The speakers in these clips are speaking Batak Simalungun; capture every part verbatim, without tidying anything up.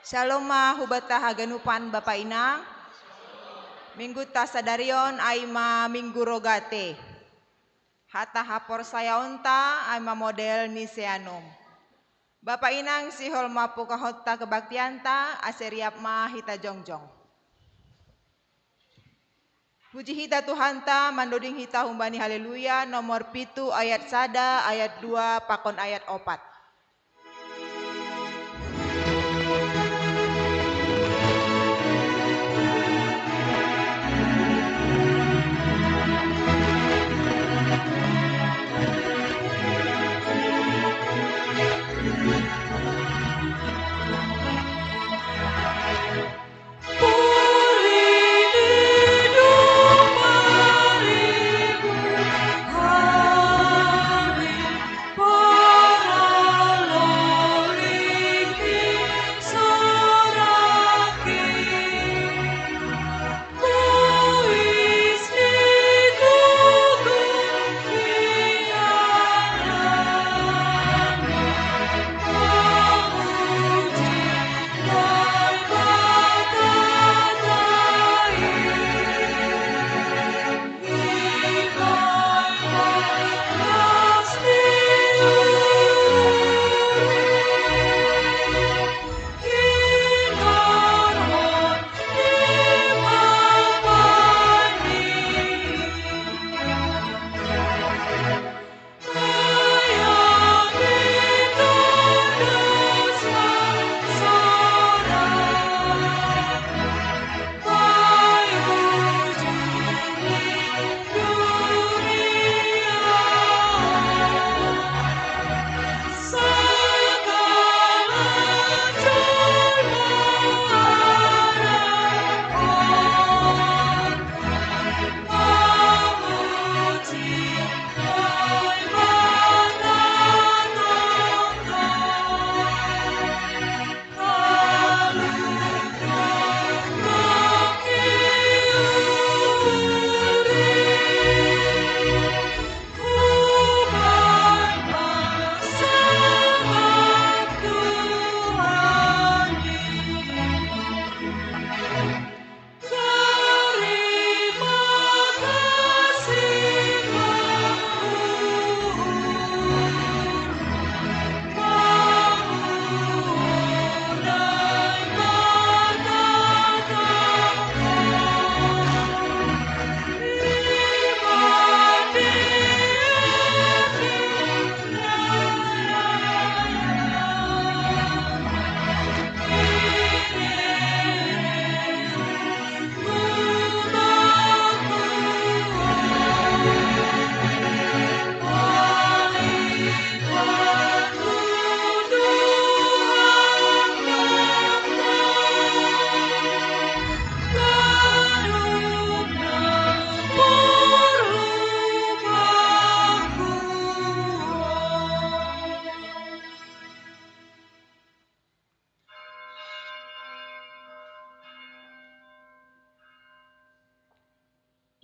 Shalom ma hubata haganupan bapa inang. Minggu ta sadarion ai ma minggu rogate. Hata haporsayaonta ai ma model ni seanom. Bapa inang sihol ma pukahonta kebaktianta ase riap ma hita jongjong. Puji hita Tuhanta, mandoding hita humbani Haleluya nomor pitu ayat sada, ayat dua pakon ayat opat.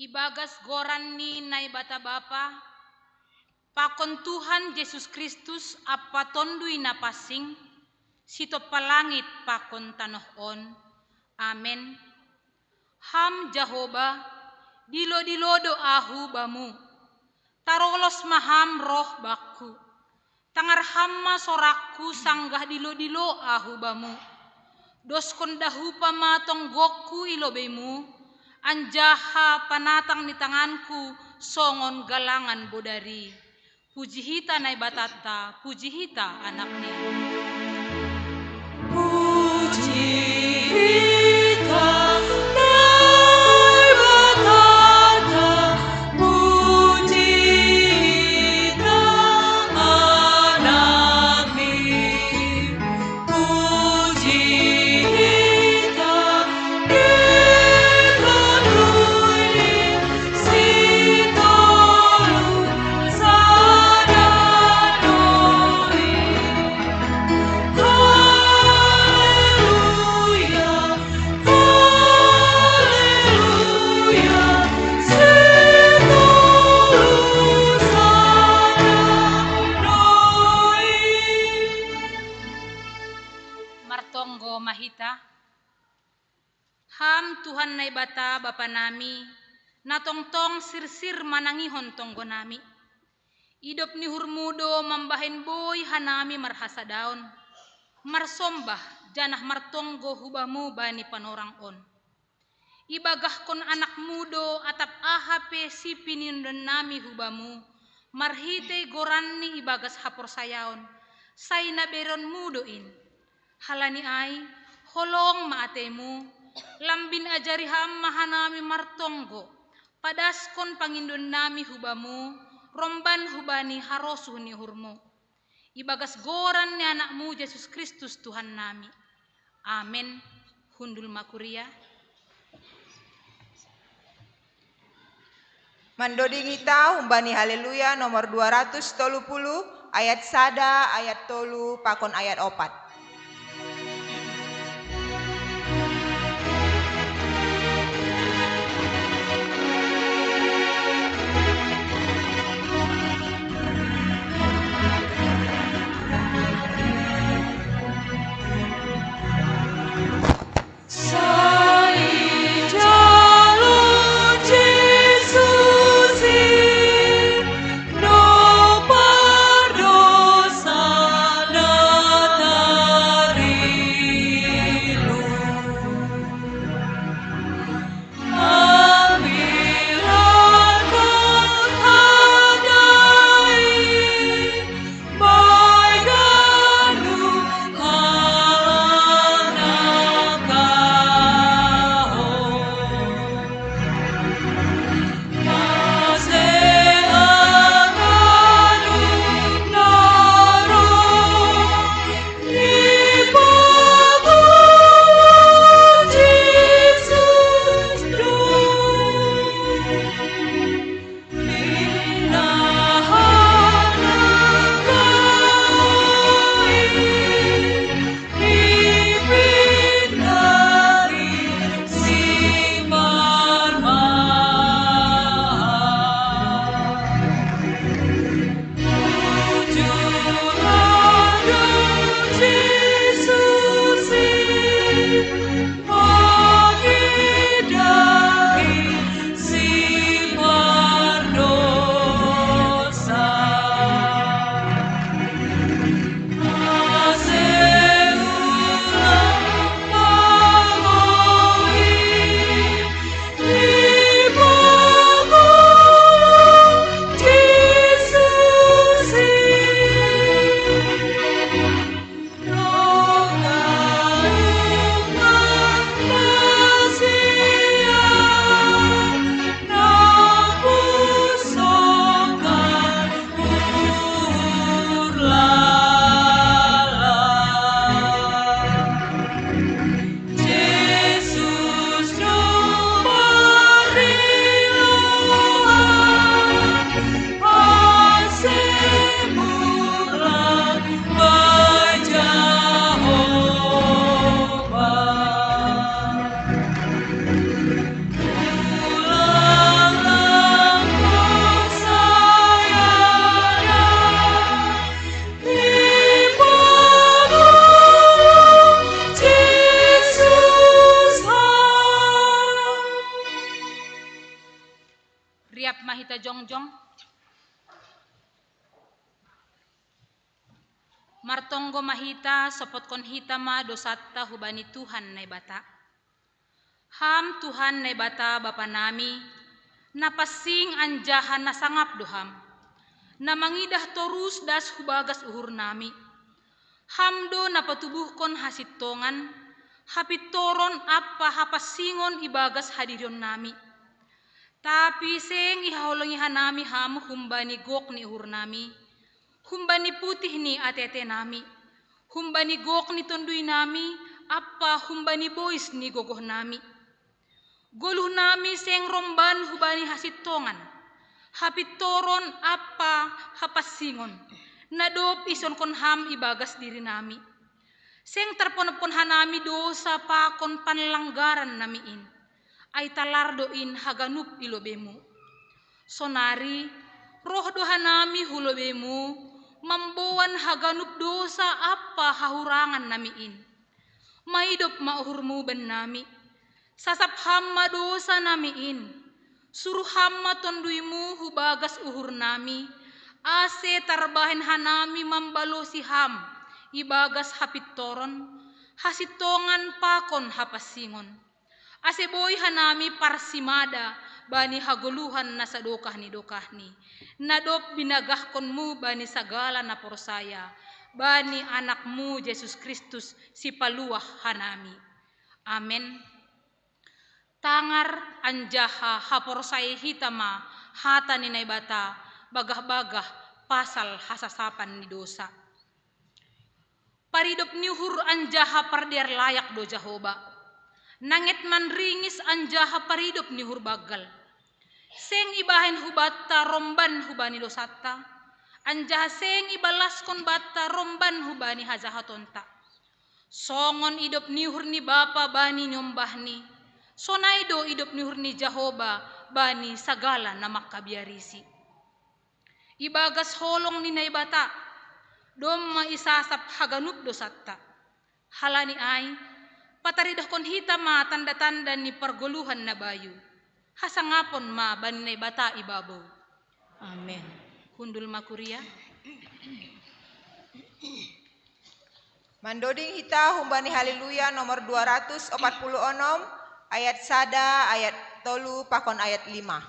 Ibagas goran ni Naibata Bapa, pakon Tuhan Jesus Kristus ampa Tonduy Napansing, sitompa langit pakon tanoh on. Amen. Ham Jahoba, dilo-dilo do ahu Bamu. Tarolos ma Ham roh bakku. Tangar Ham ma sorakku sanggah dilo-dilo ahu Bamu. Doskon dahupa ma tonggokku i lobeiMu, anjaha panatang ni tanganku songon galangan bodari. Puji hita Naibatanta, puji hita Anakni. Puji hita Naibatanta, puji hita Anakni. Puji hita di Tonduy ni si Tolu Sada Doli. Tuhan Naibata Bapa nami, na tongtong sirsir manangihon tonggo nami. Idop ni uhurmu do mambahen boi hanami marhasadaon, marsombah, janah martonggo hu Bamu bani panorang on. Ibagahkon Anakmu do atap aha pe si pinindon nami hu Bamu, marhitei goranni ibagas haporsayaon, sai na beronmu do in. Halani ai, holong ma ateimu, lambin ajari ham ma hanami martonggo, padaskon pangindon nami hu Bamu, romban hubani harosuh ni uhurmu. Ibagas goran ni Anakmu Jesus Kristus Tuhan nami. Amen. Hundul ma kuria. Mandoding ita humbani Haleluya nomor dua ratus tolu puluh, ayat sada, ayat tolu, pakon ayat opat. Riap ma hita jongjong. Martonggo ma hita, sopotkon hita ma dosanta hubani Tuhan Naibata. Ham Tuhan Naibata Bapa nami, na pansing anjaha na sangap do Ham, na mangidah torus das hubagas uhur nami. Ham do na patubuhkon hasintongan, hapintoron ampa hapansingon ibagas hadirion nami. Tapi seng ihaholongi hanami Ham humbani gok ni uhur nami, humbani putih ni ate-ate nami, humbani gok ni tonduy nami, ampa humbani bois ni gogoh nami. Goluh nami seng romban hubani hasintongan, hapintoron ampa hapansingon, na dob iisonkon Ham ibagas diri nami. Seng tarponophon hanami dosa pakon panlanggaran nami in, ai talar do in haganup i lobeiMu. Sonari, roh do hanami hu lobeiMu, mamboan haganup dosa ampa hahurangan nami in. Maidop ma uhurMu bannami. Sasap Ham ma dosa nami in. Suruh Ham ma TonduyMu hu bagas uhur nami, ase tarbahen hanami mambalosi Ham ibagas hapintoron, hasintongan pakon hapansingon. Ase boi hanami parsimada bani hagoluhan na sadokah ni dokahni, na dob binagahkonMu bani sagala na porsaya, bani AnakMu Jesus Kristus, Sipaluah hanami. Amen. Tangar anjaha haporsayai hita ma hata ni Naibata bagah-bagah pasal hasasapan ni dosa. Paridop ni uhur anjaha pardear layak do Jahowa. Nanget manringis anjaha paridop ni uhur banggal. Seng ibahen hubanta romban hubani dosanta, anjaha seng ibalaskon banta romban hubani hajahatonta. Songon idop ni uhur ni bapa bani niombahni, sonai do idop ni uhur ni Jahowa bani sagala na mangkabiarisi. Ibagas holong ni Naibata, domma isasap haganup dosanta. Halani ai, pataridahkon hita ma tanda-tanda ni pargoluhan na bayu. Hasangapon ma bani Naibata i babou. Amen. Hundul ma kuria. Mandoding hita humbani Haleluya nomor dua ratus opat puluh onom, ayat sada, ayat tolu pakon ayat lima.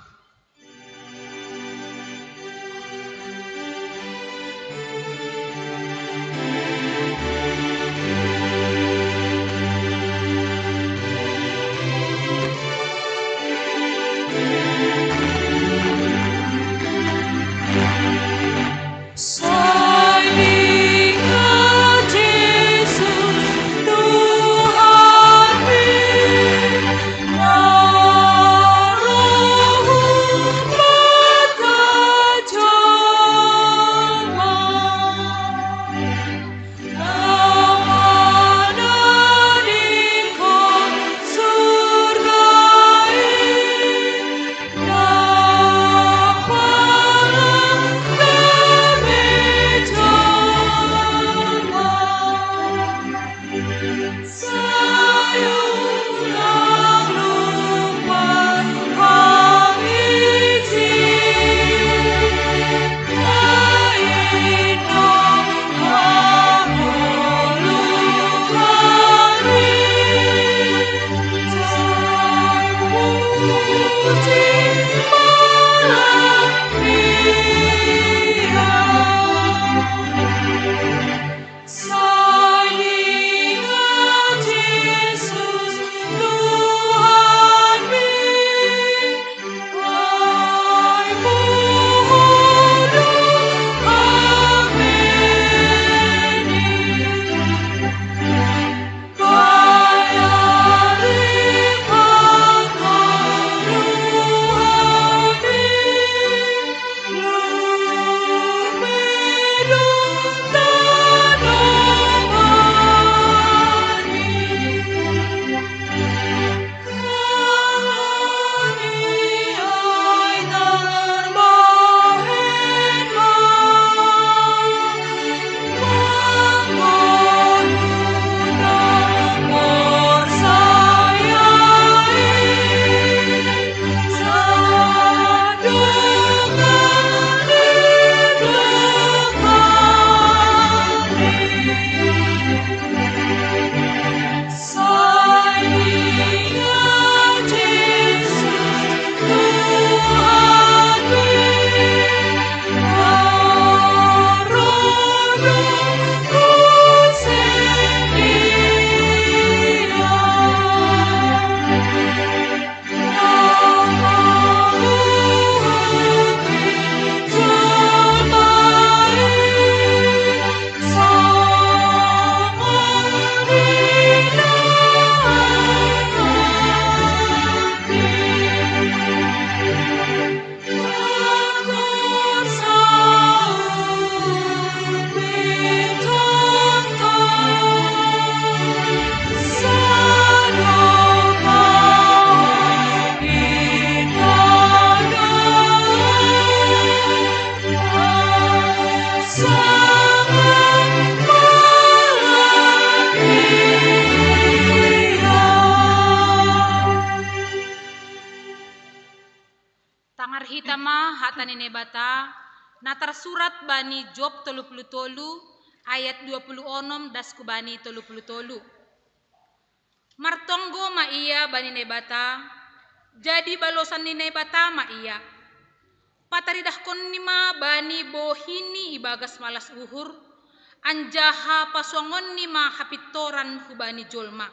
Marhita ma hata ni Naibata, na tarsurat bani Job tolu pulu tolu ayat dua pulu onom das ku bani tolu pulu tolu. Martonggo ma ia bani Naibata, jadi balosan ni Naibata ma ia. Pataridahkonni ma bani bohini ibagas malas uhur, anjaha pasuangonni ma hapintoran hubani jolma.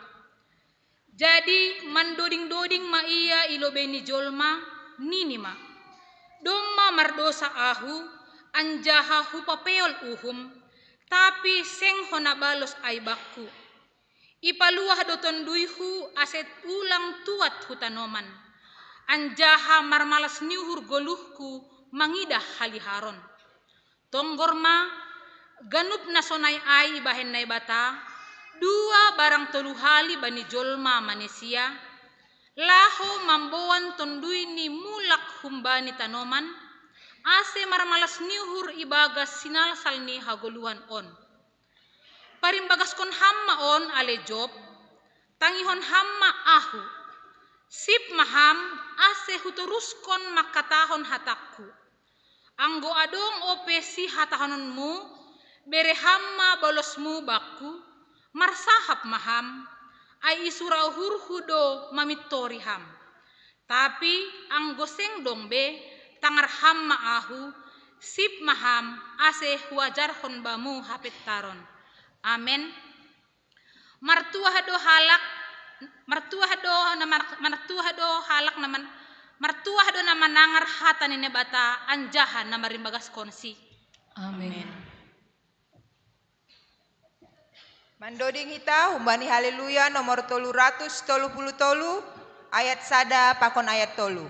Jadi mandoding-doding ma ia i lobei ni jolma, nini ma: Domma mardosa ahu, anjaha hupapeol uhum, tapi seng hona balos aibakku. Ipaluah do tonduihu ase ulang tuat hutanoman, anjaha marmalas ni uhur goluhku mangidah haliharon. Tonggor ma, ganup na sonai ai ibahen Naibata, dua barang tolu hali bani jolma manisia, laho mamboan tondui ni mulak humbani tanoman, ase marmalas ni uhur ibagas sinalsal ni hagoluhan on. Parimbagaskon ham ma on ale Job, tangihon ham ma ahu. Sip ma ham, ase hutoruskon mangkatahon hatangku. Anggo adong ope sihatahononmu, bere ham ma bolosmu bakku, marsahap ma ham, ai isura uhurhu do mamintori ham. Tapi anggo seng dong be, tangar ham ma ahu, sip ma ham, ase huajarhon bamu hapintaron. Amen. Martuah do halak, martuah do na mar-, martuah do halak na man-, martuah do na manangar hata ni Naibata anjaha na marimbagaskonsi. Amen. Mandoding hita humbani Haleluya nomor tolu ratus tolu pulu tolu, ayat sada pakon ayat tolu.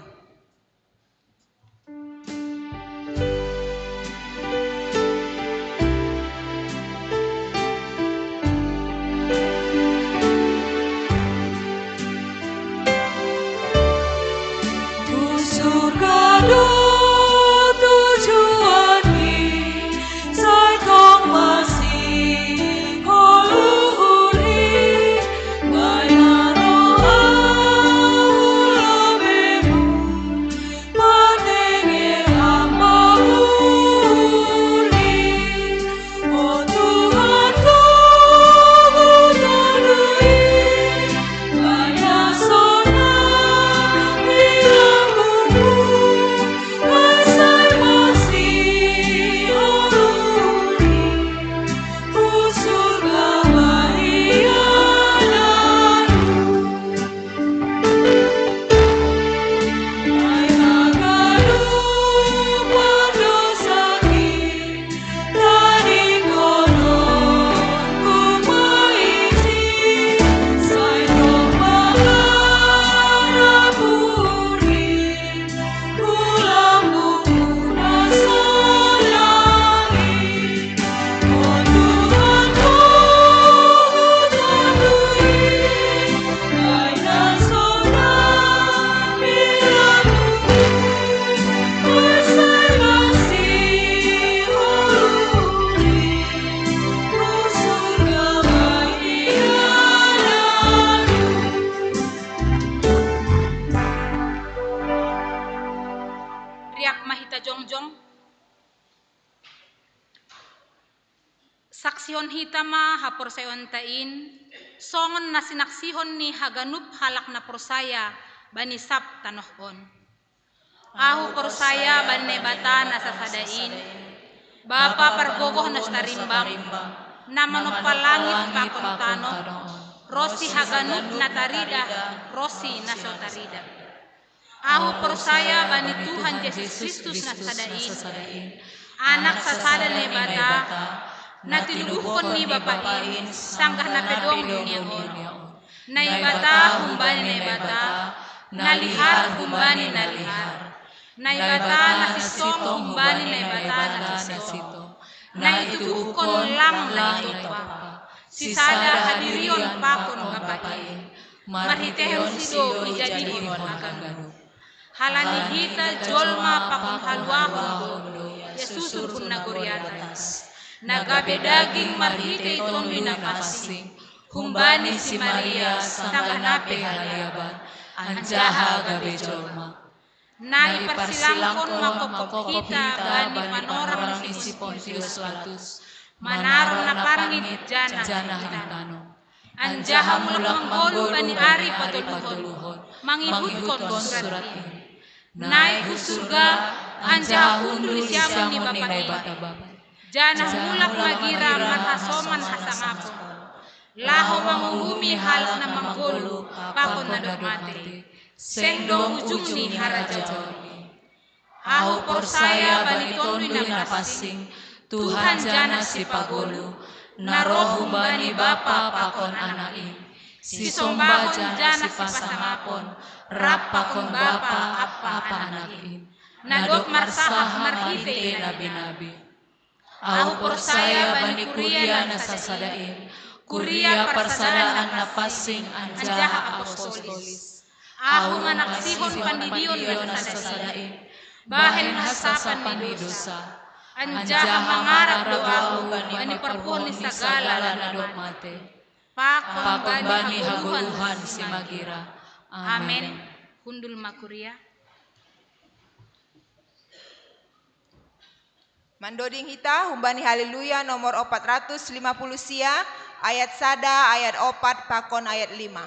Riap ma hita jongjong. Saksihon hita ma haporsayaonta in, songon na sinaksihon ni haganup halak na porsaya bani sab tanoh on. Ahu porsaya bani Naibata na sasada in, Bapa pargogoh na so tarimbang, na manompa langit pakon tanoh, ronsi haganup na tarida, ronsi na so tarida. Ahu porsaya bani Tuhan Jesus Kristus na sada in, Anak sasada ni Naibata, na tinubuhkon ni Bapa in, sanggah na pe dong dunia on. Naibata humbani Naibata, na lihar humbani na lihar. Naibata na sintong humbani Naibata na sintong. Na itubuhkon lang na itompa. Sisada hadirion pakon Bapa in. Marhitehon si do ijadihon haganup. Halani hita jolma pakon haluahon do ia susur hun nagori atas. Na gabe daging marhite Tonduy Napansing, humbani si Maria sanggah na pe haliaban, anjaha gabe jolma. Na iparsilangkon makokop hita bani panorang ni si Pontius Pilatus, manaron na parngit janah hitano. Anjaha mulak manggoluh bani ari patoluhon, mangihutkon surat in. Naik hu surga, anjaha hundul isi amon ni Naibata Bapa. Janah mulak magira marhasoman hasangapon, laho manguhumi halak na manggoluh pakon na dob mate. Seng dong ujung ni harajaon in. Ahu porsaya bani Tonduy Napansing, Tuhan janah Sipagoluh, na roh humbani Bapa pakon Anak in. Sisombahon janah sipasangapon, rap pakon Bapa ampa Anak in, na dob marsahat marhitei nabi-nabi. Ahu porsaya bani kuria na sasada in, kuria parsadaan na pansing anjaha apostolis. Ahu manaksihon pandidion na sasada in, bahen hasapan ni dousa. Anjaha mangarap do ahu bani parpuhoon ni sagala na dob mate, pakon bani hagoluhan simagira. Amen. Hundul ma kuria. Mandoding hita humbani Haleluya nomor opat ratus lima puluh sia, ayat sada, ayat opat pakon ayat lima.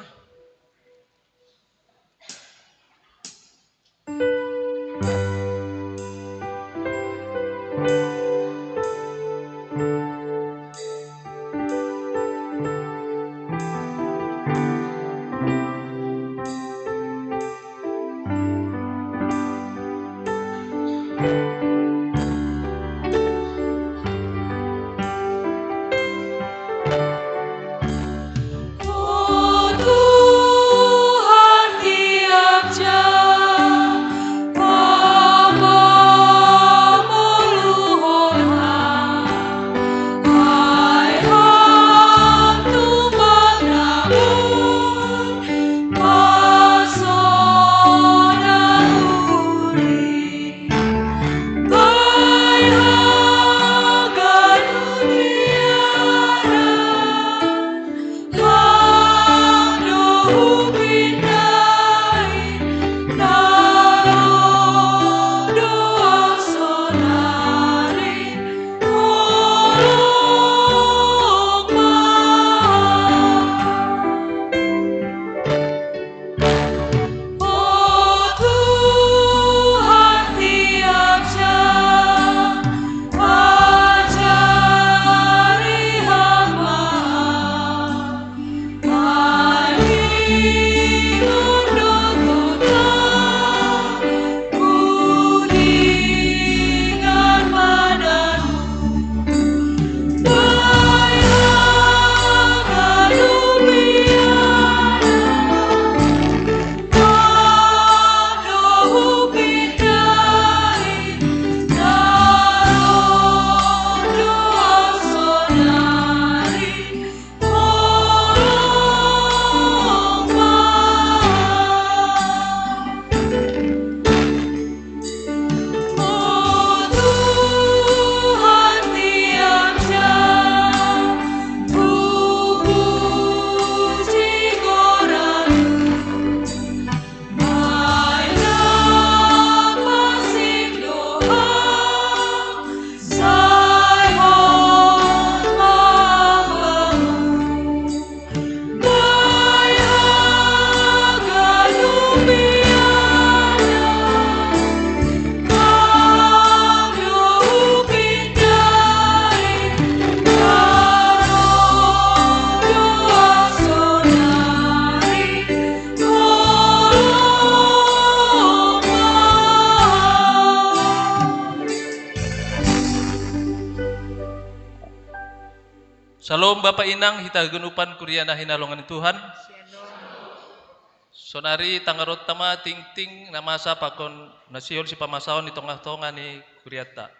Syalom Bapa Inang, hita haganupan kuria na hinaholongan ni Tuhan. Syalom. Sonari tangaronta ma tingting na masa pakon na sihol sipamasahon di tonga-tonga ni kuriata.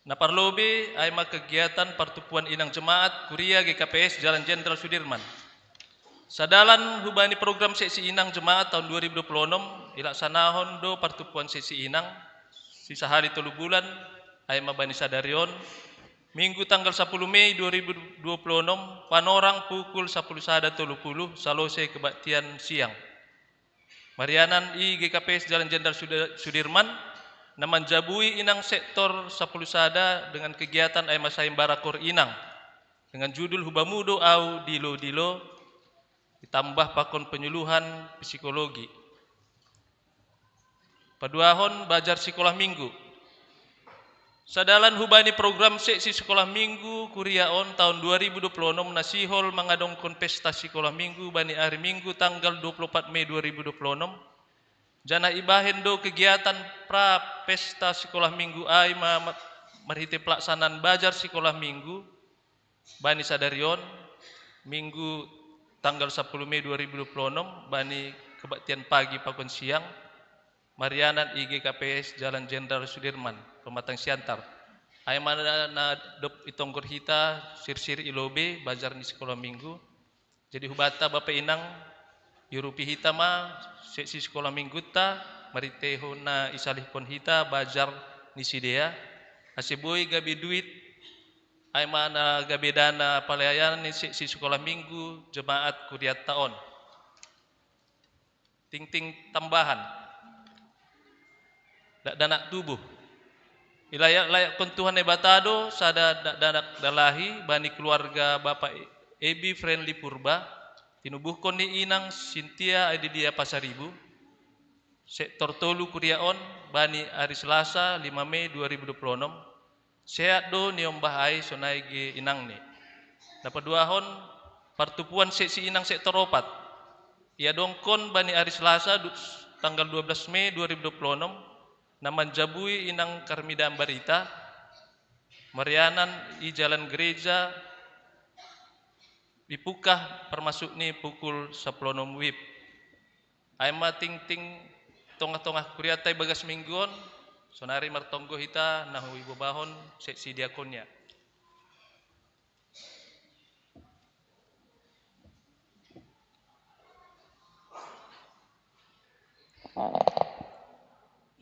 Na parlobei ai ma kegiatan partumpuan Inang Jemaat Kuria G K P S Jalan Jenderal Sudirman. Sadalan hubani program Seksi Inang Jemaat tahun dua ribu dua puluh enam, ilaksanahon do partumpuan Seksi Inang sisahali tolu bulan, ai ma bani sadari on, Minggu tanggal sapuluh Mei dua ribu dua puluh enam, panorang pukul sapuluh sada tolu puluh, salose kebaktian siang. Marianan i G K P S Jalan Jenderal Suda-, Sudirman, na manjabui inang sektor sapuluh sada dengan kegiatan ai ma sayembara koor inang dengan judul Hubamu do Au Dilo-dilo, ditambah pakon penyuluhan psikologi. Paduahon, bajar sikolah minggu. Sadalan hubani program seksi sikolah minggu kuria on taon dua ribu dua puluh enam, na sihol mangadongkon pesta sikolah minggu bani ari Minggu tanggal dua puluh opat Mei dua ribu dua puluh enam, janah ibahen do kegiatan pra pesta sikolah minggu ai ma-, ma-, marhite pelaksanaan bajar sikolah minggu bani sadari on, Minggu tanggal sapuluh Mei dua ribu dua puluh enam, bani kebaktian pagi pakon siang, marianan i G K P S Jalan Jenderal Sudirman, Pematang Siantar. Ai ma na, na dob itonggor hita sirsir i lobei bajar ni sikolah minggu. Jadi hubanta Bapa Inang, iurupi hita ma seksi sikolah minggunta, marhitehon na isalihkon hita bajar ni sidea, ase boi gabe duit, ai ma na gabe dana pelayanan ni seksi sikolah minggu jemaat kurianta on. Tingting tambahan. Dakdanak tubuh. Ilayak-layakkon Tuhan Naibata do sada dakdanak dalahi bani keluarga Bapa Ebi Friendly Purba, tinubuhkon ni inang Sintia Aididia Pasaribu, sektor tolu kuria on, bani ari Selasa lima Mei dua ribu dua puluh enam, sehat do niombah ai sonai ge inangni. Na paduahon, partupuan seksi inang sektor opat. Iadongkon bani ari Selasa du-, tanggal dua belas Mei dua ribu dua puluh enam, na manjabui inang Karmida Ambarita, marianan i jalan gereja, ipukah parmasuk ni pukul sapuluh onom wib. Ai ma tingting tongah-tongah kurianta ibagas minggu on, sonari martonggo hita na huibobahon seksi diakonia.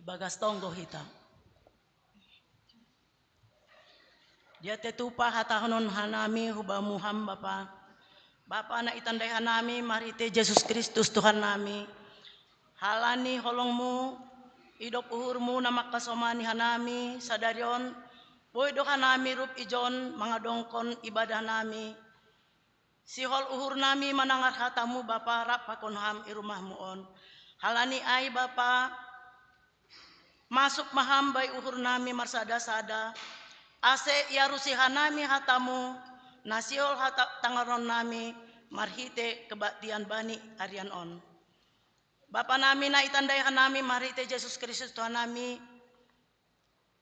Ibagas tonggo hita. Dia tetupa hatahonon hanami hubamu ham Bapa. Bapa na itandai hanami marhite Jesus Kristus Tuhan nami. Halani holongmu, idop uhurmu na mangkasomani hanami sadari on, boi do hanami rup ijon mangadongkon ibadah nami. Sihol uhur nami manangar hatamu Bapa rap pakon ham i rumahmu on. Halani ai Bapa, masuk ma ham bai uhur nami marsada-sada, ase iarusi hanami hatamu, na sihol hata tangaron nami marhite kebaktian bani arian on. Bapa nami na itandai hanami marhite Jesus Kristus Tuhan nami,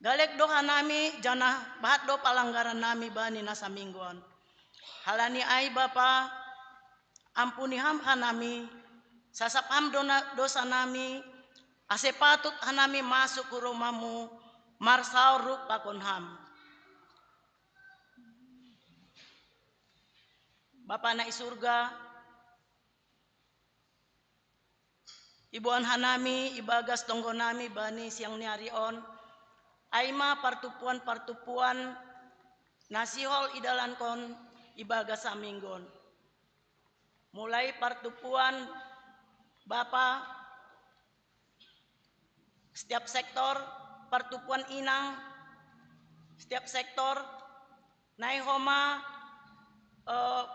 galek do hanami janah bahat do palanggaran nami bani nasa minggu on. Halani ai Bapa, ampuni ham hanami, sasap ham dona-, dosa nami, ase patut hanami masuk hu rumahmu, marsaor rup pakon ham. Bapa na i surga, iboan hanami ibagas tonggo nami bani siang ni ari on, ai ma partupuan-partupuan na sihol idalankon ibagas saminggu on. Mulai partupuan Bapa, setiap sektor, partupuan inang, setiap sektor, nai homa, eh,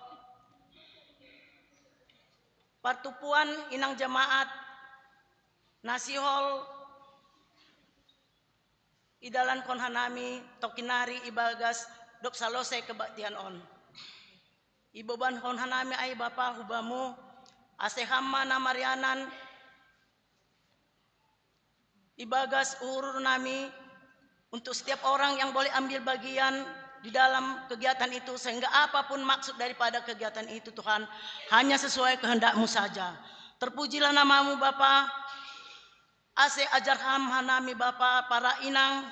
partupuan inang jemaat, na sihol idalankon hanami tokin nari ibagas dob salose kebaktian on. Ibobankon hanami ai Bapa hubamu, ase ham ma na marianan ibagas uhur nami untuk setiap orang yang boleh ambil bagian di dalam kegiatan itu, sehingga apapun maksud daripada kegiatan itu, Tuhan, hanya sesuai kehendak-Mu saja. Terpujilah nama-Mu, Bapa. Ase ajar ham hanami, Bapa, para inang,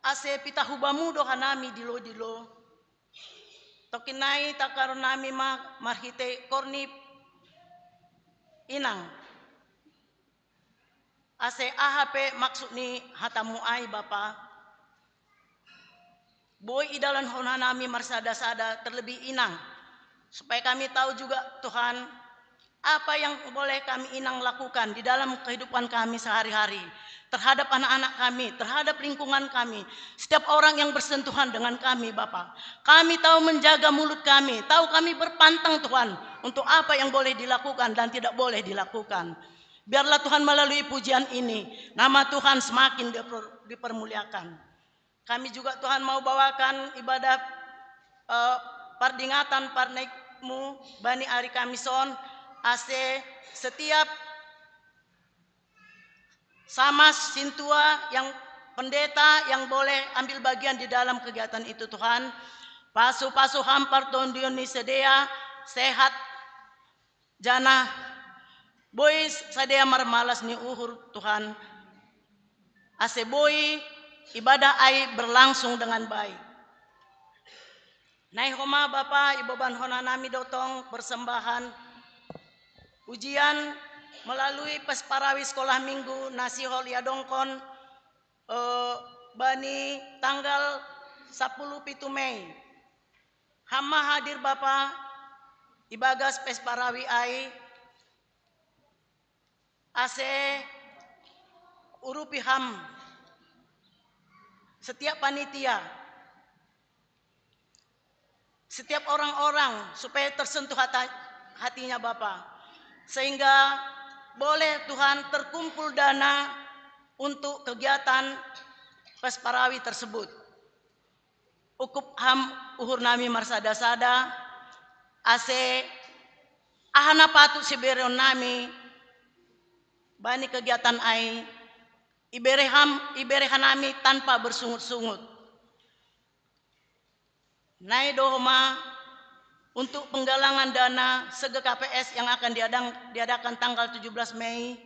ase pitah hubamu do hanami dilo-dilo. Tokin nai takaron nami ma marhite koor ni inang, ase aha pe maksud ni hatamu ai, Bapa, boi idalankon hanami marsada-sada, terlebih inang, supaya kami tahu juga, Tuhan, Apa yang boleh kami inang lakukan di dalam kehidupan kami sehari-hari, terhadap anak-anak kami, terhadap lingkungan kami, setiap orang yang bersentuhan dengan kami, Bapa. Kami tahu menjaga mulut kami, tahu kami berpantang, Tuhan, untuk apa yang boleh dilakukan dan tidak boleh dilakukan. Biarlah Tuhan melalui pujian ini, nama Tuhan semakin diper- dipermuliakan. Kami juga, Tuhan, mau bawakan ibadah, eh, pardingatan parnikmu bani ari Kamison, ase setiap samas sintua yang pendeta yang boleh ambil bagian di dalam kegiatan itu, Tuhan. Pasu-pasu ham partondion ni sedea, sehat, janah boi sadea marmalas ni uhur, Tuhan. Ase boi ibadah ai berlangsung dengan baik. Nai homa Bapa, iboban hona nami dotong persembahan pujian melalui pesparawi sekolah minggu na sihol iadongkon, eh, bani tanggal sepuluh pitu Mei. Ham ma hadir Bapa ibagas pesparawi ai, ase urupi ham setiap panitia, setiap orang-orang supaya tersentuh hata- hatinya Bapa, sehingga boleh, Tuhan, terkumpul dana untuk kegiatan pesparawi tersebut. Ukup ham uhur nami marsada-sada, ase aha na patut sibereon nami bani kegiatan ai, ibere ham, ibere hanami tanpa bersungut-sungut. Nai do homa untuk penggalangan dana se-G K P S yang akan diadang- diadakan tanggal tujuh belas Mei.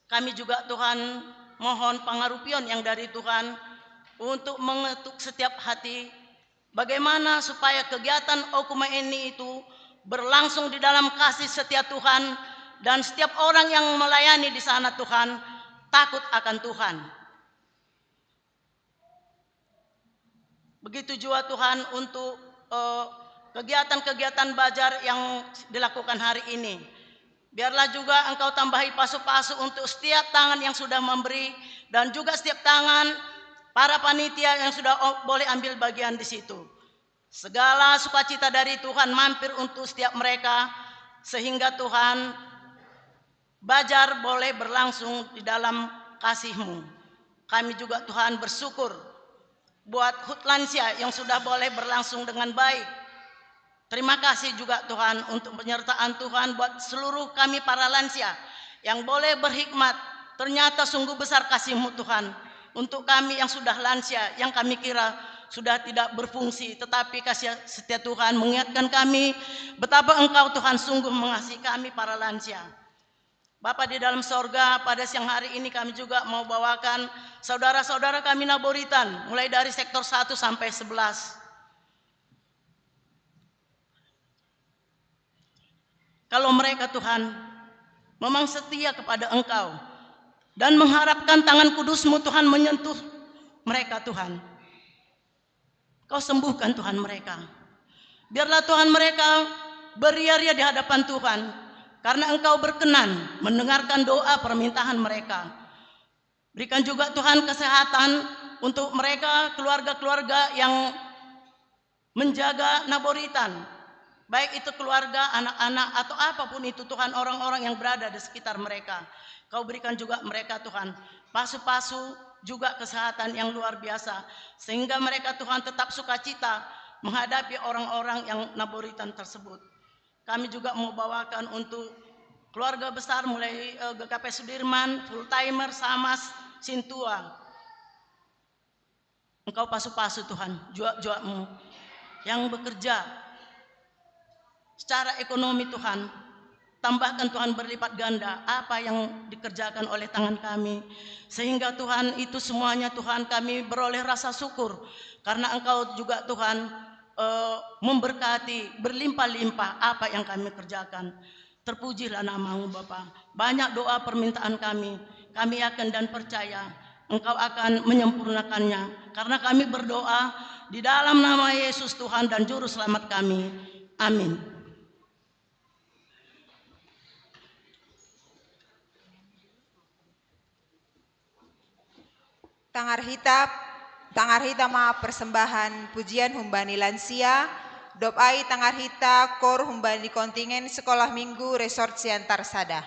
Kami juga, Tuhan, mohon pangarupion yang dari Tuhan untuk mengetuk setiap hati, bagaimana supaya kegiatan Okuma ini itu berlangsung di dalam kasih setia Tuhan, dan setiap orang yang melayani di sana, Tuhan, takut akan Tuhan. Begitu juga, Tuhan, untuk, eh, kegiatan-kegiatan bajar yang dilakukan hari ini. Biarlah juga Engkau tambahi pasu-pasu untuk setiap tangan yang sudah memberi, dan juga setiap tangan para panitia yang sudah o- boleh ambil bagian di situ. Segala sukacita dari Tuhan mampir untuk setiap mereka, sehingga, Tuhan, bajar boleh berlangsung di dalam kasih-Mu. Kami juga, Tuhan, bersyukur buat hut lansia yang sudah boleh berlangsung dengan baik. Terima kasih juga, Tuhan, untuk penyertaan Tuhan buat seluruh kami para lansia yang boleh berhikmat. Ternyata sungguh besar kasih-Mu, Tuhan, untuk kami yang sudah lansia, yang kami kira sudah tidak berfungsi, tetapi kasih setia Tuhan mengingatkan kami betapa Engkau, Tuhan, sungguh mengasihi kami para lansia. Bapa di dalam sorga, pada siang hari ini kami juga mau bawakan saudara-saudara kami Naboritan, mulai dari sektor satu sampai sebelas. Kalau mereka, Tuhan, memang setia kepada Engkau dan mengharapkan tangan kudus-Mu, Tuhan, menyentuh mereka, Tuhan. Kau sembuhkan, Tuhan, mereka. Biarlah, Tuhan, mereka beria-ria di hadapan Tuhan, karena Engkau berkenan mendengarkan doa permintaan mereka. Berikan juga, Tuhan, kesehatan untuk mereka, keluarga-keluarga yang menjaga Naboritan, baik itu keluarga, anak-anak, atau apapun itu, Tuhan, orang-orang yang berada di sekitar mereka. Kau berikan juga mereka, Tuhan, pasu-pasu juga kesehatan yang luar biasa, sehingga mereka, Tuhan, tetap sukacita menghadapi orang-orang yang Naboritan tersebut. Kami juga mau bawakan untuk keluarga besar mulai, eh, G K P Sudirman, full timer, Samas, Sintua. Engkau pasu-pasu, Tuhan, juak-juak-Mu yang bekerja secara ekonomi, Tuhan. Tambahkan, Tuhan, berlipat ganda apa yang dikerjakan oleh tangan kami, sehingga, Tuhan, itu semuanya, Tuhan, kami beroleh rasa syukur karena Engkau juga, Tuhan, eh, memberkati berlimpah-limpah apa yang kami kerjakan. Terpujilah nama-Mu, Bapa. Banyak doa permintaan kami. Kami yakin dan percaya Engkau akan menyempurnakannya. Karena kami berdoa di dalam nama Yesus, Tuhan dan Juru Selamat kami. Amin. Tangar hita, tangar hita ma persembahan pujian humbani lansia, dop ai tangar hita kor humbani kontingen Sekolah Minggu Resort Siantar Sada.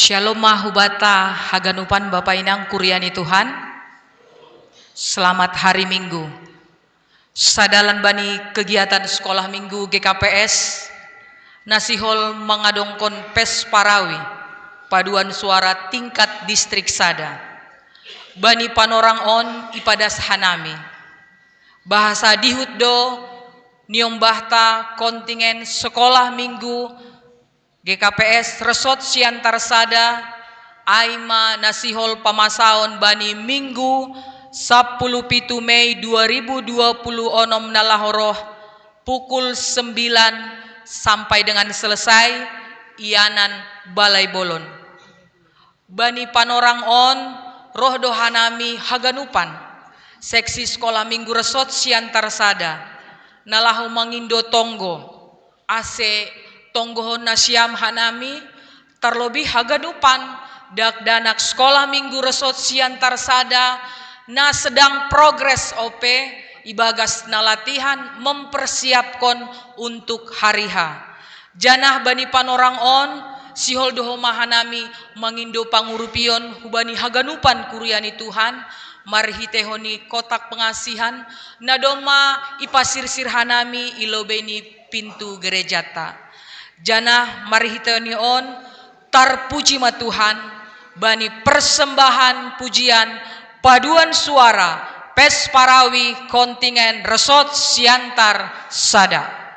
Shalom ma hubata haganupan bapa inang kuriani Tuhan. Selamat hari Minggu. Sadalan bani kegiatan sekolah Minggu G K P S, nasihol mangadongkon pes parawi, paduan suara tingkat distrik sada. Bani panorang on ipadas hanami. Bahasa dihut do niombahta kontingen sekolah Minggu G K P S Resort Siantar Sada, ai ma nasihol pamasaon bani Minggu sapuluh pitu Mei dua ribu dua puluh onom na laho roh, pukul sembilan sampai dengan selesai, ianan Balai Bolon. Bani panorang on, roh do hanami haganupan seksi sekolah Minggu Resort Siantar Sada, na laho mangindo tonggo, ase tonggohon nasiam hanami, terlebih haganupan dakdanak sekolah Minggu Resort Siantar Sada, na sedang progres ope ibagas na latihan mempersiapkan untuk hari H. Janah bani panorang on, sihol do homa hanami mangindo pangurupion hubani haganupan kuriani Tuhan, marhitehon ni kotak pengasihan, na domma ipasirsir hanami i lobei ni pintu gerejata. Janah marhitehon ni on, tarpuji ma Tuhan, bani persembahan pujian paduan suara pes parawi kontingen Resort Siantar Sada.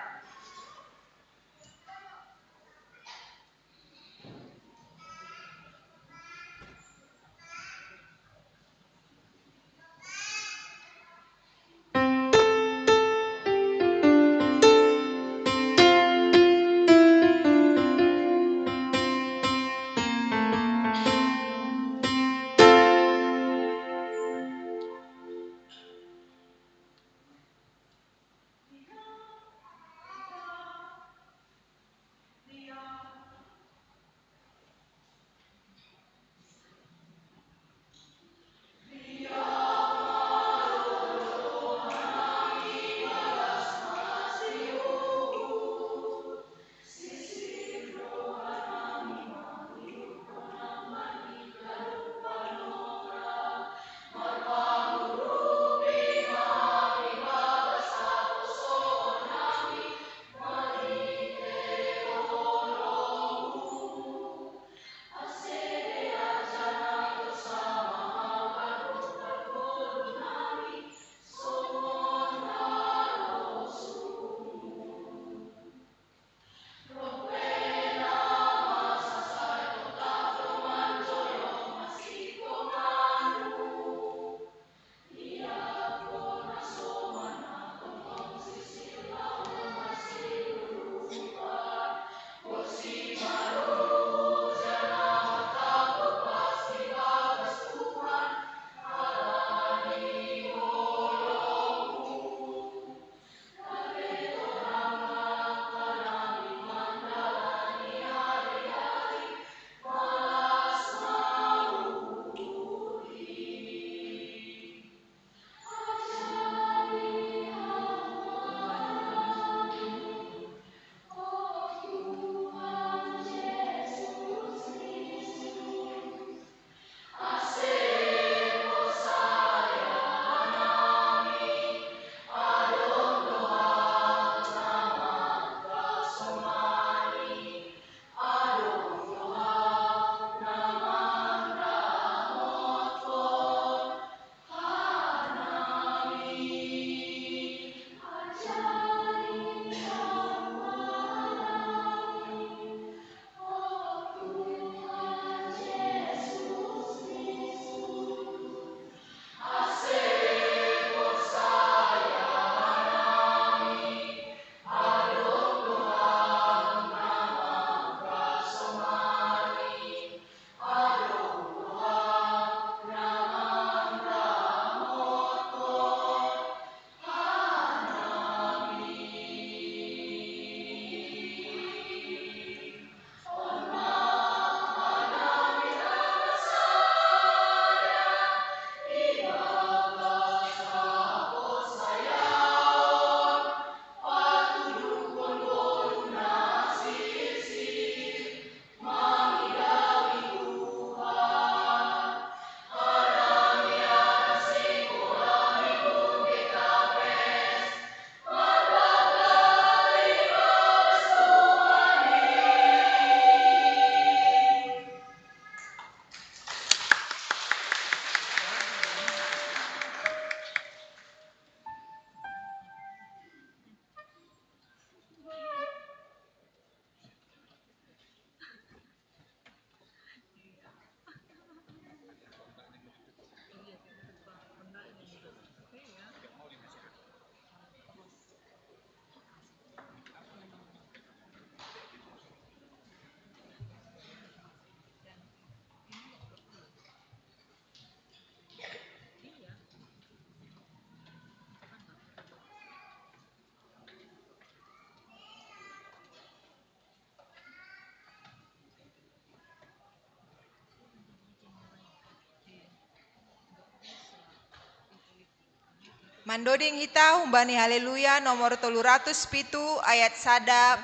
Mandoding hita humbani Haleluya nomor tolu ratus pitu ayat sada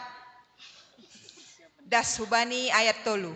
das hubani ayat tolu.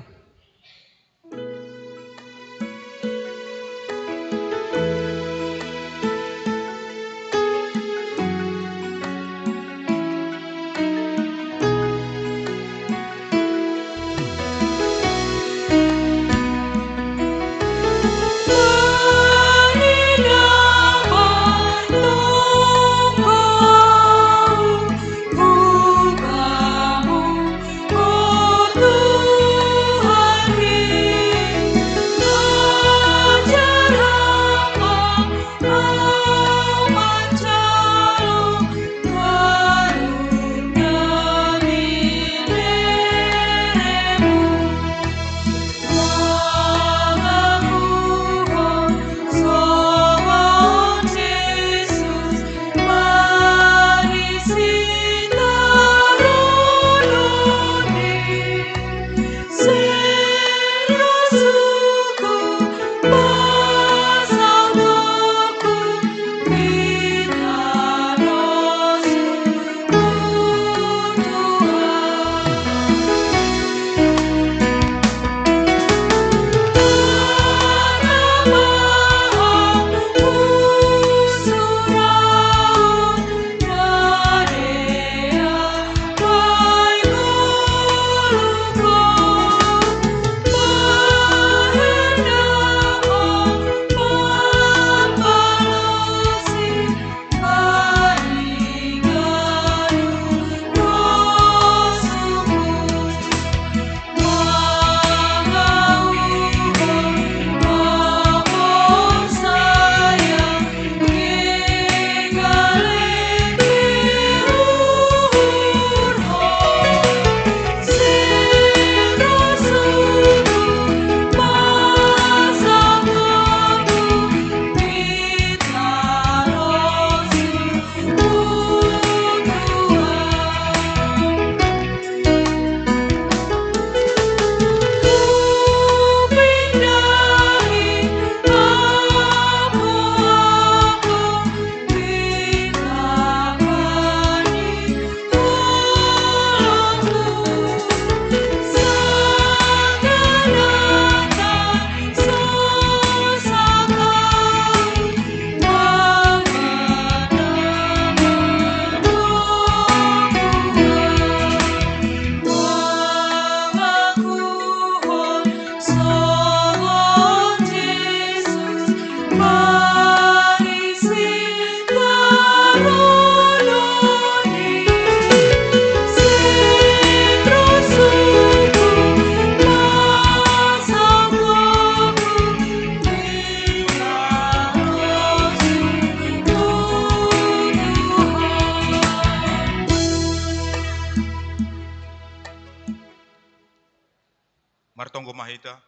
Martonggo ma hita.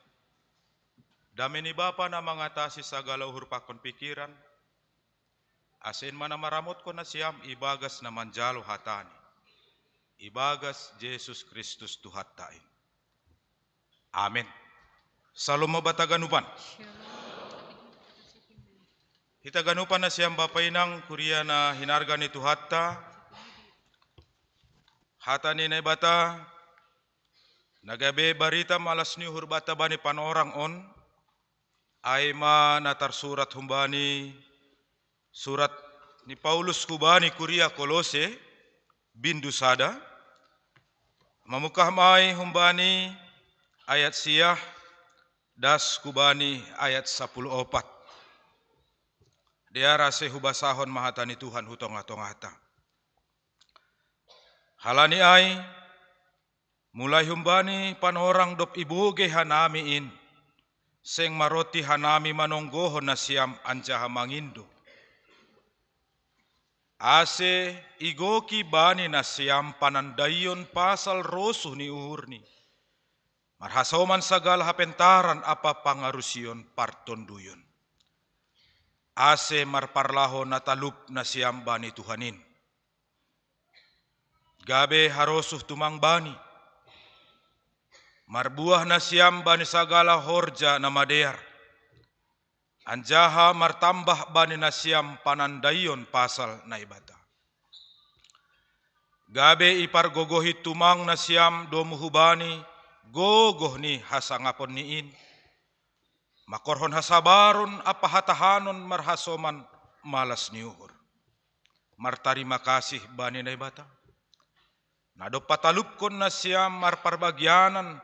Dame ni Bapa na mangatasi sagala uhur pakon pikiran, asen ma na maramotkon nasiam ibagas na manjalo hatani, ibagas Jesus Kristus Tuhanta in. Amen. Salom ma bata ganupan. Hita ganupan nasiam bapa inang kuria na hinarga ni Tuhanta. Hata ni Naibata na gabe barita malas ni uhur bata bani panorang on, ai ma na tarsurat humbani surat ni Paulus hubani kuria Kolose, bindu sada, mamukah mai humbani ayat siah das hubani ayat sapuluh opat. Dia rase hubasahon ma hata ni Tuhan hu tongah-tongahta. Halani ai, mulai humbani panorang dob ibogei hanami in, seng maroti hanami manonggohon nasiam anjaha mangindo. Ase igoki bani nasiam panandaion pasal rosuh ni uhurni, marhasoman sagala hapentaran ampa pangarusion partonduyon. Ase marparlaho na talup nasiam bani Tuhan in. Gabe harosuh tumang bani. Marbuah nasiam bani sagala horja na madear. anjaha martambah bani nasiam panandaion pasal Naibata. Gabe ipargogohi tumang nasiam domu hubani gogoh ni hasangaponni in, mangkorhon hasabaron ampa hatahanon marhasoman malas ni uhur. Martarima kasih bani Naibata, na dob patalupkon nasiam marparbagianan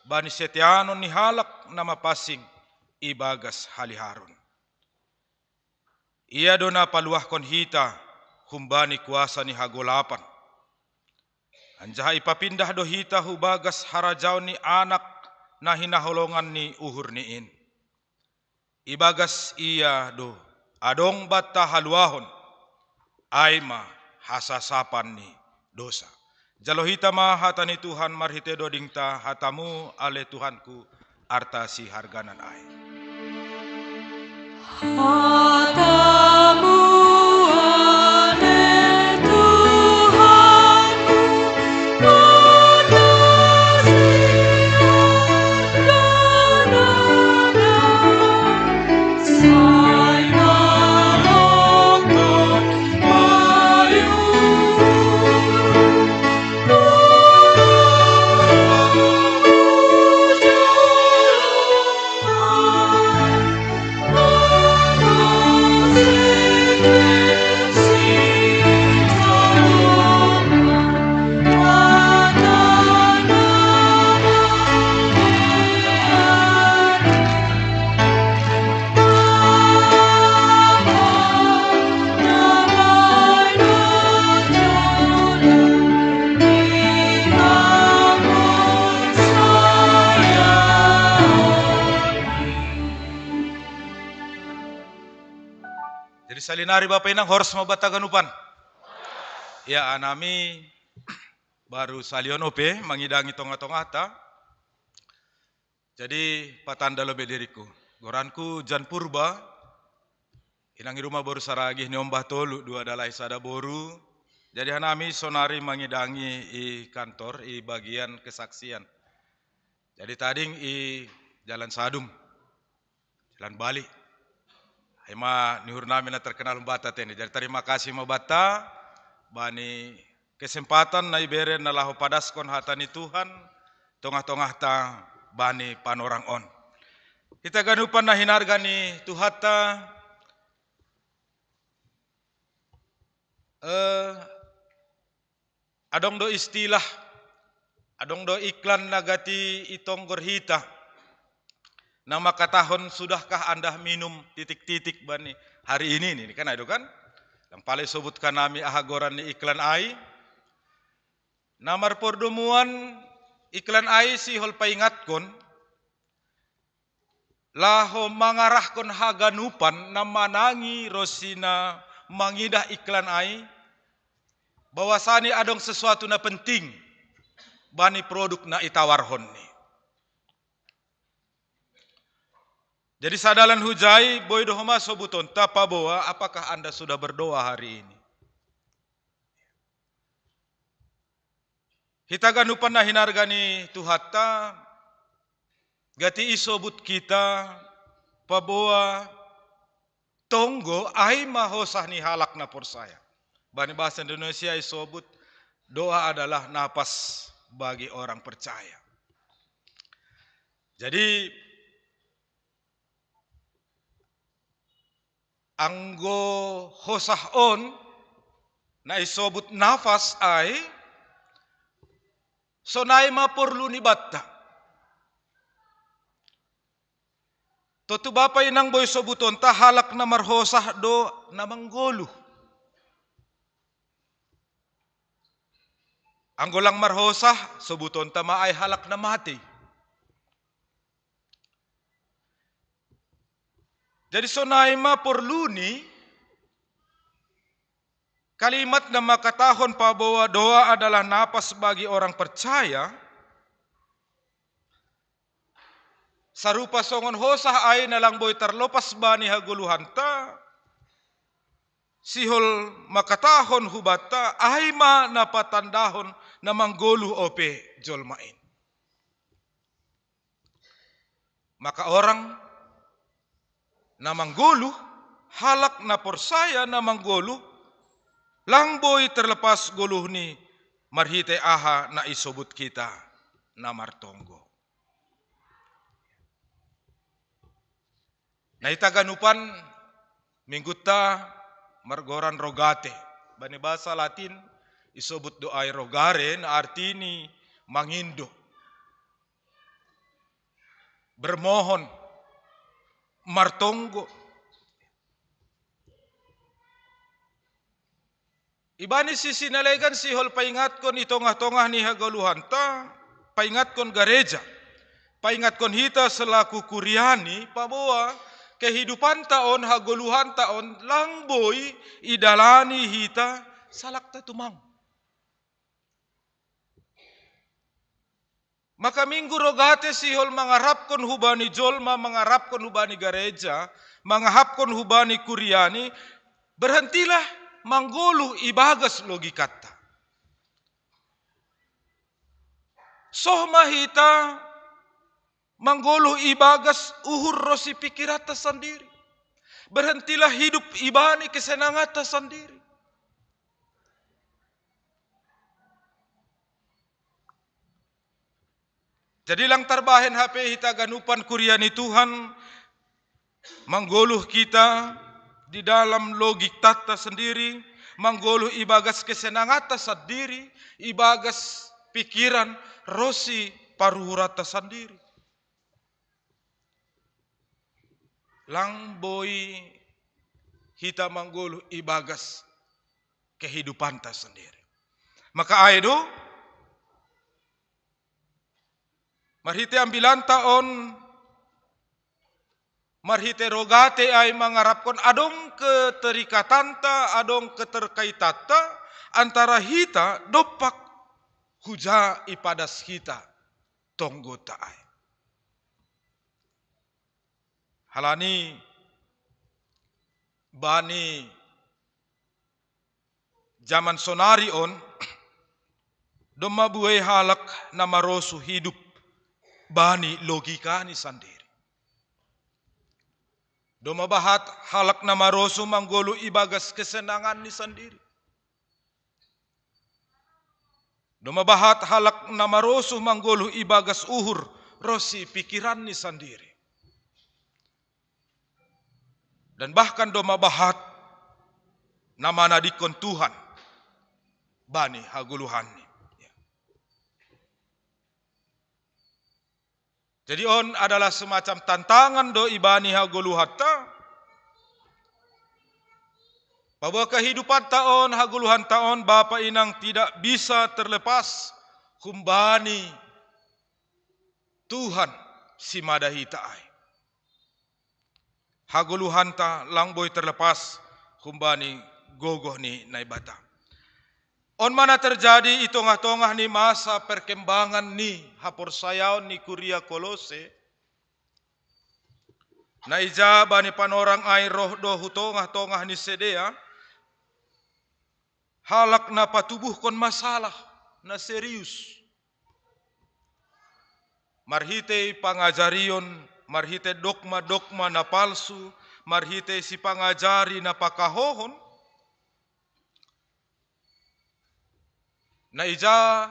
bani seteanon ni halak na mapansing ibagas haliharon. Ia do na paluahkon hita humbani kuasa ni hagolapan, anjaha ipapindah do hita hu bagas harajaon ni Anak na hinaholongan ni uhurni in. Ibagas Ia do adong banta haluahon, ai ma hasasapan ni dosa. Jalo hita ma hata ni Tuhan marhite dodingta hatamu ale Tuhanku, arta siharganan ai. Hatamu ale Tuhanku, Jadi salinari Bapa Inang, horas ma banta ganupan. Ya, anami baru salion ope mangidangi tonga-tongata. Jadi patanda lobe diriku. Goranku Jan Purba, inang i ruma boru Saragih, niombah tolu, dua dalahi sada boru. Jadi hanami sonari mangidangi i kantor, i bagian kesaksian. Jadi tading i Jalan Sadum, Jalan Bali. Ai ma ni uhurnami na terkenal banta tene. Jadi tarima kasih ma banta bani kesempatan na ibere na laho padaskon hata ni Tuhan tonga-tongata bani panorang on. Hita ganupan na hinarga ni Tuhanta, eh, adong do istilah, adong do iklan na gati itonggor hita, na mangkatahon, "Sudahkah Anda minum titik-titik bani hari ini?" Nini kan, ai do kan? Lang pala isobut hanami aha goran ni iklan ai. Na marpordomuan iklan ai sihol paingatkon, laho mangarahkon haganupan na manangi ronsi na mangidah iklan ai, bahwasani adong sesuatu na penting bani produk na itawarhonni. Jadi sadalan hujai, boi do homa sobutonta paboa, apakah Anda sudah berdoa hari ini? Hita ganupan na hinarga ni Tuhanta, gati isobut hita paboa tonggo ai ma hosah ni halak na porsaya. Bani bahasa Indonesia isobut, doa adalah napas bagi orang percaya. Jadi anggo hosah on na isobut nafas ai, sonai ma porlu ni banta. Tontu Bapa Inang, boi sobutonta halak na marhosah do na manggoluh. Anggo lang marhosah, sobutonta ma ai halak na matei. Jadi sonai ma porlu ni kalimat na mangkatahon paboa doa adalah napas bagi orang percaya, sarupa songon hosah ai na lang boi tarlopas bani hagoluhanta, sihol mangkatahon hubanta, ai ma na patandahon na manggoluh ope jolma in. Maka orang Na manggoluh, halak na porsaya na manggoluh, lang boi terlepas goluhni marhitei aha na isobut hita na martonggo. Na hita ganupan minggunta margoran Rogate. Bani bahasa Latin isobut do ai rogare, na artini mangindo, bermohon, martonggo. Ibani sisi na legan sihol paingatkon i tongah-tongah ni hagoluhanta, paingatkon gareja, paingatkon hita selaku kuriani, paboa kehidupanta on, hagoluhanta on, lang boi idalani hita salakta tumang. Maka minggu Rogate sihol mangarapkon hubani jolma, mangarapkon hubani gareja, mangarapkon hubani kuriani, berhentilah manggoluh ibagas logikanta. Soh ma hita manggoluh ibagas uhur ro si pikiranta sandiri. Berhentilah hidup ibani kesenanganta sandiri. Jadi lang tarbahen hape hita ganupan kuriani Tuhan, manggoluh hita di dalam logikanta sandiri, manggoluh ibagas kesenanganta sandiri, ibagas pikiran ro si paruhuranta sandiri. Lang boi hita manggoluh ibagas kehidupanta sandiri. Maka ai do, marhitei ambilanta on, marhitei Rogate ai mangarapkon adong keterikatanta, adong keterkaitanta antara hita dompak huja ipadas hita tonggonta ai. Halani bani jaman sonari on, domma buei halak na marosu hidup bani logikani sandiri. Domma bahat halak na marosu manggoluh ibagas kesenanganni sandiri. Domma bahat halak na marosu manggoluh ibagas uhur ro si pikiranni sandiri. Dan bahkan domma bahat na manadingkon Tuhan bani hagoluhanni. Jadi on adalah semacam tantangan do ibani hagoluhanta. Paboa kehidupanta on, hagoluhanta on, bapa inang, tidak bisa terlepas humbani Tuhan si mada hita ai. Hagoluhanta lang boi terlepas humbani gogoh ni Naibata. On ma na terjadi i tongah-tongah ni masa perkembangan ni haporsayaon ni kuria Kolose. Na ija bani panorang ai roh do hu tongah-tongah ni sidea halak na patubuhkon masalah na serius. Marhitei pangajarion, marhitei dogma-dogma na palsu, marhitei sipangajari na pakahohon. Na ija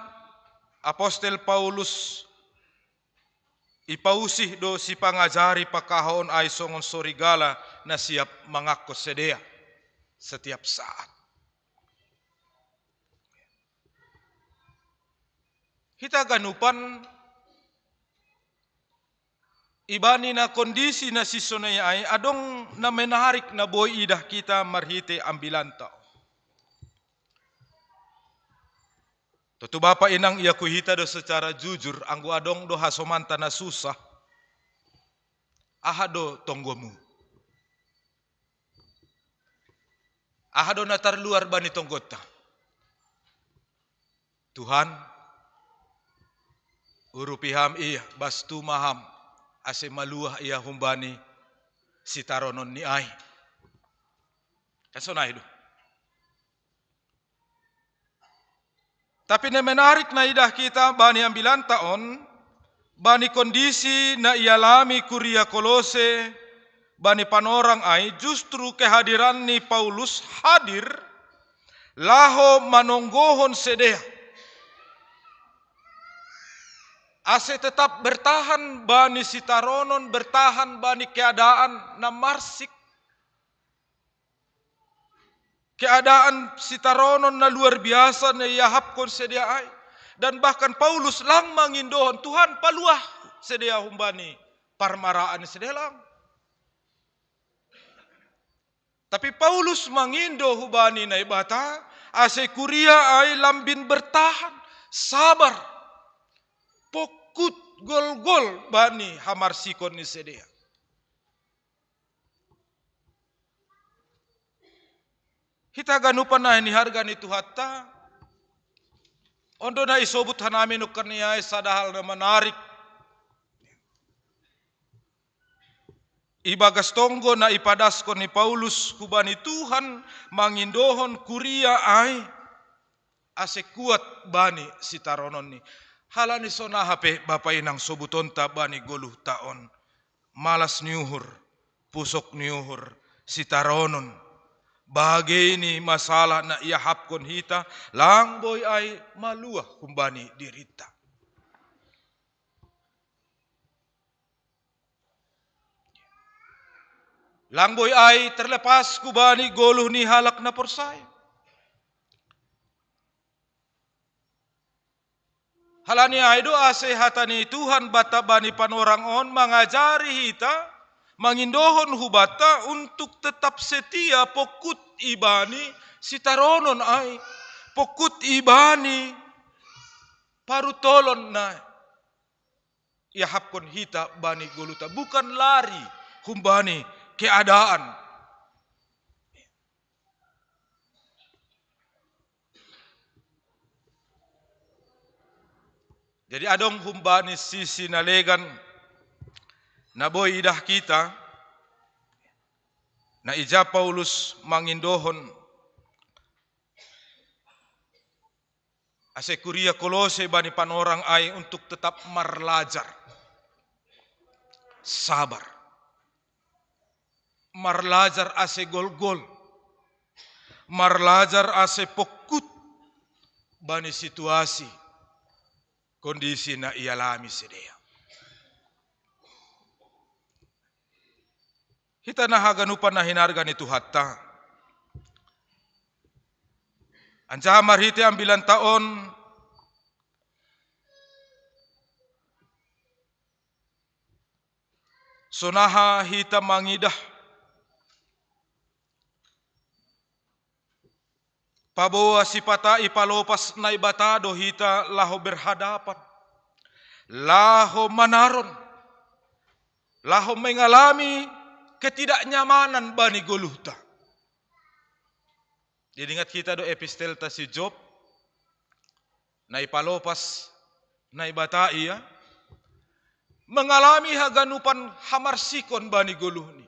apostel Paulus ipausih do sipangajari pakahohon ai songon sorigala na siap mangangkon sidea setiap saat. Hita ganupan ibani na kondisi na sisonai ai, adong na menarik na boi idah hita marhitei ambilanta. Tontu bapa inang, iakui hita do secara jujur, anggo adong do hasomanta na susah, aha do tonggomu? Aha do na tarluar bani tonggonta? Tuhan, urupi Ham ia, bastu ma Ham, ase maluah ia humbani sitaronon ni ai. Kan sonai do. Tapi na menarik na idah hita bani ambilanta on, bani kondisi na ialami kuria Kolose, bani panorang ai, justru kehadiran ni Paulus hadir laho manonggohon sidea ase tetap bertahan bani sitaronon, bertahan bani keadaan na marsik, keadaan sitaronon na luar biasa na iahapkon sidea ai. Dan bahkan Paulus lang mangindohon, "Tuhan, paluah sidea humbani parmaraan sidea lang." Tapi Paulus mangindo hubani Naibata, ase kuria ai lambin bertahan, sabar, pokut, golgol bani hamarsikon ni sidea. Hita ganupan na hiniharga ni Tuhanta, on do na isobut hanami nongkan ni ai sada hal na menarik. Ibagas tonggo na ipadaskon ni Paulus hubani Tuhan mangindohon kuria ai ase kuat bani sitarononni. Halani sonaha pe bapa inang sobutonta bani goluhta on. Malas ni uhur, pusok ni uhur, sitaronon. Bagei ni masalah na iahapkon hita, lang boi ai maluah humbani dirinta. Lang boi ai terlepas hubani goluh ni halak na porsaya. Halani ai do ase hata ni Tuhan banta bani panorang on mangajari hita, mangindohon hubanta untuk tetap setia pokut ibani sitaronon ai, pokut ibani parutolon na iahapkon hita bani goluhta, bukan lari humbani keadaan. Jadi adong humbani sisi na legan na boi idah hita, na ija Paulus mangindohon ase kuria Kolose bani panorang ai untuk tetap marlajar. Sabar. Marlajar ase golgol. Marlajar ase pokut bani situasi, kondisi na ialami sidea. Hita na haganupan na hiniharga ni Tuhanta. Anjaha marhite ambilanta on, sonaha hita mangidah, paboa sipata ipalopas Naibata do hita laho berhadapan, laho manaron, laho mengalami ketidaknyamanan bani goluhta. Jadi ingat hita do epistelta si Job, na ipalopas Naibata ia, mengalami haganupan hamarsikon bani goluhni.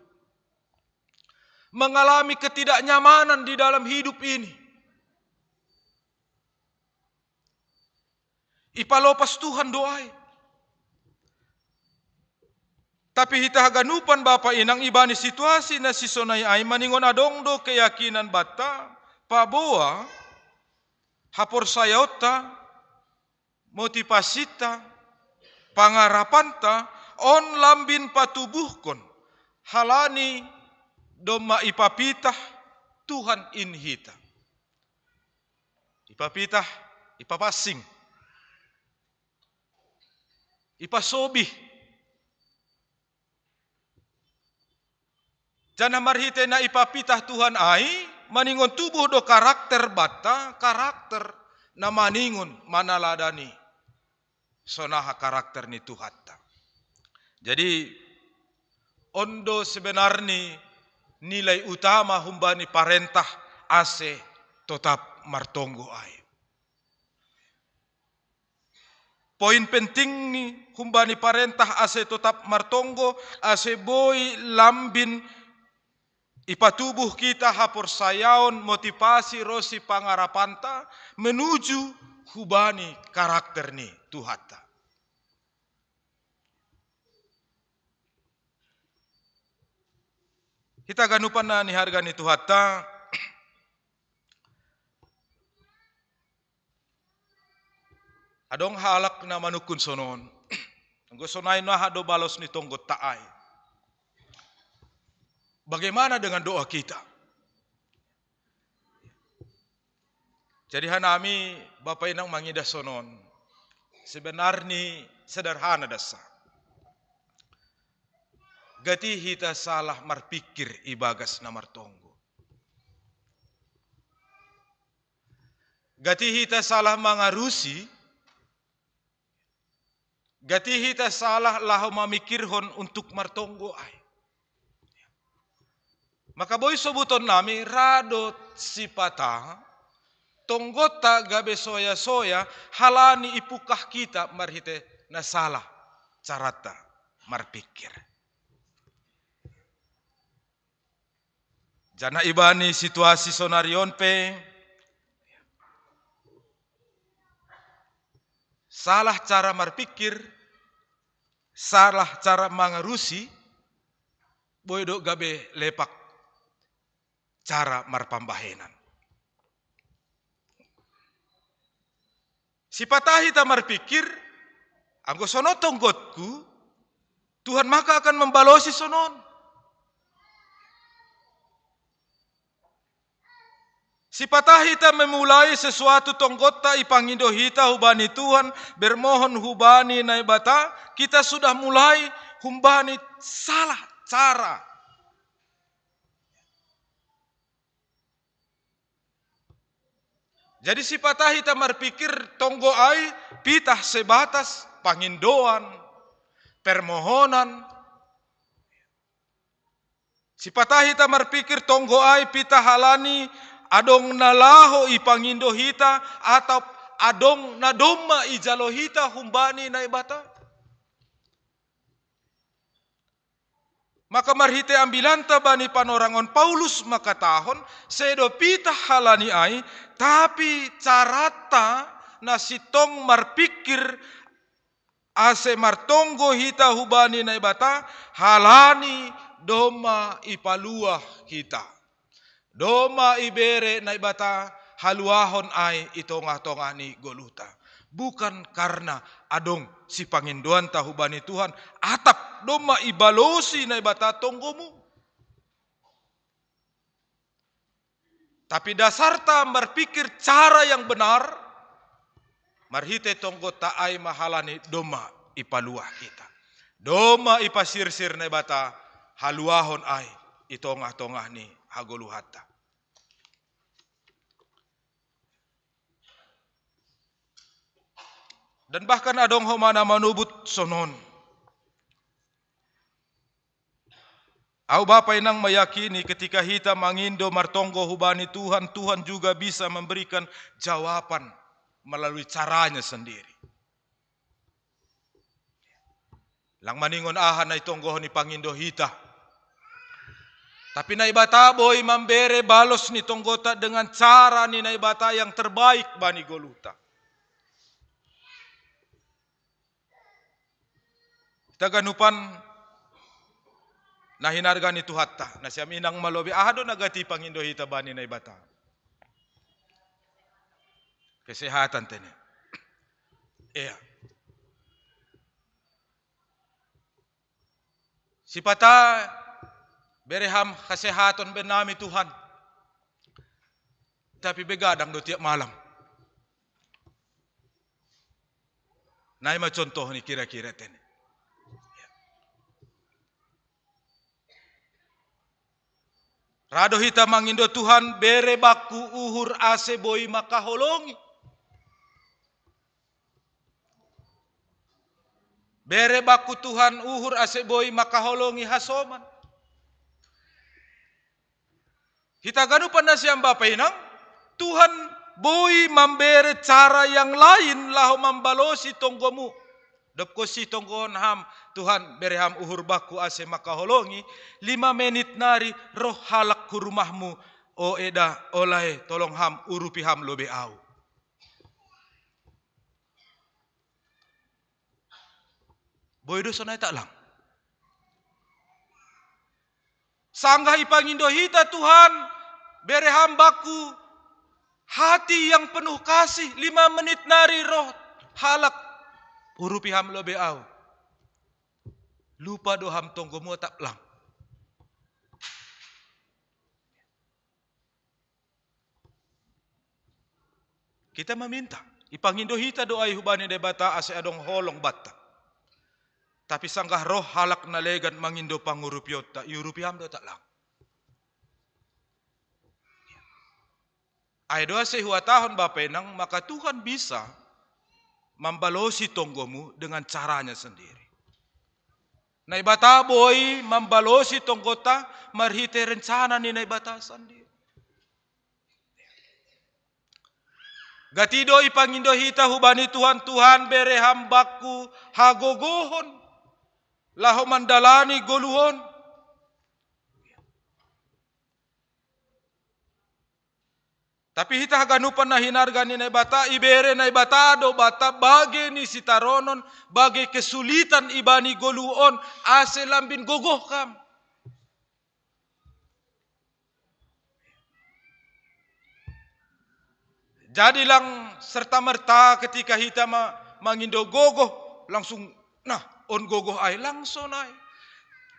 Mengalami ketidaknyamanan di dalam hidup ini. Ipalopas Tuhan do ai. Tapi hita haganupan bapa inang ibani situasi na sisonai ai maningon adong do keyakinan banta, paboa haporsayaonta, motivasinta, pangarapanta on lambin patubuhkon, halani domma ipapitah Tuhan in hita. Ipapitah, ipapansing, ipasobih. Janah marhite na ipapitah Tuhan ai, maningon tubuh do karakter banta, karakter na maningon manaladani sonaha karakter ni Tuhanta. Jadi on do sebenarni nilai utama humbani parentah ase totap martonggo ai. Poin pentingni humbani parentah ase totap martonggo, ase boi lambin ipatubuh hita haporsayaon, motivasi ronsi pangarapanta menuju hubani karakter ni Tuhanta. Hita ganupan na hiniharga ni Tuhanta, adong halak na manungkun sonon. Anggo sonai, naha do balos ni tonggotta ai? Bagaimana dengan doa kita? Jadi hanami, Bapa Inang, mangidah sonon. Sebenarni sederhana dasa. Gati hita salah marpikir ibagas na martonggo. Gati hita salah mangarusi, gati hita salah laho mamikirhon untuk martonggo ai. Maka boi sobuton nami, ra do sipata tonggotta gabe soya-soya, halani ipungkah hita marhite na salah carata marpikir. Janah ibani situasi sonari on pe, salah cara marpikir, salah cara mangarusi, boi do gabe lepak cara marpambahenan. Sipata hita marpikir, anggo sonon tonggotku, Tuhan maka akan mambalosi sonon. Sipata hita memulai sesuatu tonggotta ipangindo hita hubani Tuhan, bermohon hubani Naibata, kita sudah mulai humbani salah cara. Jadi sipata hita marpikir tonggo ai pitah sebatas pangindoan, permohonan. Sipata hita marpikir tonggo ai pitah halani adong na laho ipangindo hita atau adong na domma ijalo hita humbani Naibata. Maka marhite ambilanta bani panorangon, Paulus mangkatahon, sedo pitah halani ai, tapi carata na sintong marpikir ase martonggo hita hubani Naibata, halani domma ipaluah hita. Domma ibere Naibata haluahon ai i tongah-tongah ni goluhta. Bukan karna adong sipangindoanta hubani Tuhan, atap domma ibalosi Naibata tonggomu. Tapi dasarta marpikir cara yang benar, marhite tonggotta ai ma halani domma ipaluah hita. Domma ipasirsir Naibata haluahon ai i tongah-tongah ni hagoluhanta. Dan bahkan adong homa na manubut sonon. Au Bapa Inang meyakini ketika hita mangindo martonggo hubani Tuhan, Tuhan juga bisa memberikan jawaban melalui caranya sendiri. Lang maningon aha na itonggohon ni pangindo hita. Tapi Naibata boi mambere balos ni tonggota dengan cara ni Naibata yang terbaik bani goluhta. Hita ganupan na hinarga ni Tuhanta, nasiam inang ma lobei, aha do na gati pangindo hita bani Naibata? Kesehatan tene. Iya. Sipata bere Ham kesehatan be nami Tuhan. Tapi begadang do tiap malam. Nai ma contoh ni kira-kira tene. Ra do hita mangindo Tuhan, bere bakku uhur ase boi mangkaholongi. Bere bakku Tuhan uhur ase boi mangkaholongi hasoman. Hita ganupan nasiam Bapa Inang, Tuhan boi mambere cara yang lain laho mambalosi tonggomu. Dob konsi tonggohon Ham, Tuhan bere Ham uhur bakku ase mangkaholongi, lima menit nari roh halak hu rumahmu, o eda, o lae, tolong Ham, urupi Ham lobei au. Boi do sonai tak lang? Sanggah ipangindo hita Tuhan, bere ham baku hati yang penuh kasih, lima menit nari roh halak urupi ham lobe au. Lupa do ham tonggomu atap lang. Kita meminta, ipangindo hita do ai hubani Debata ase adong holong banta. Tapi sanggah roh halak na legan mangindo pangurupionta, iurupi ham do atap lang. Ai do ase huhatahon Bapa Inang, maka Tuhan bisa mambalosi tonggomu dengan caranya sendiri. Naibata boi mambalosi tonggonta marhite rencana ni Naibata sendiri. Gati do ipangindo hita hubani Tuhan, Tuhan bere ham baku hagogohon laho mandalani goluhon. Tapi hita haganupan na hinarga ni Naibata, ibere Naibata do banta bage ni sitaronon, bage kesulitan ibani goluhon, ase lambin gogoh kam. Jadi lang serta-merta ketika hita ma-, mangindo gogoh, langsung, nah, on gogoh ai, langsung ai.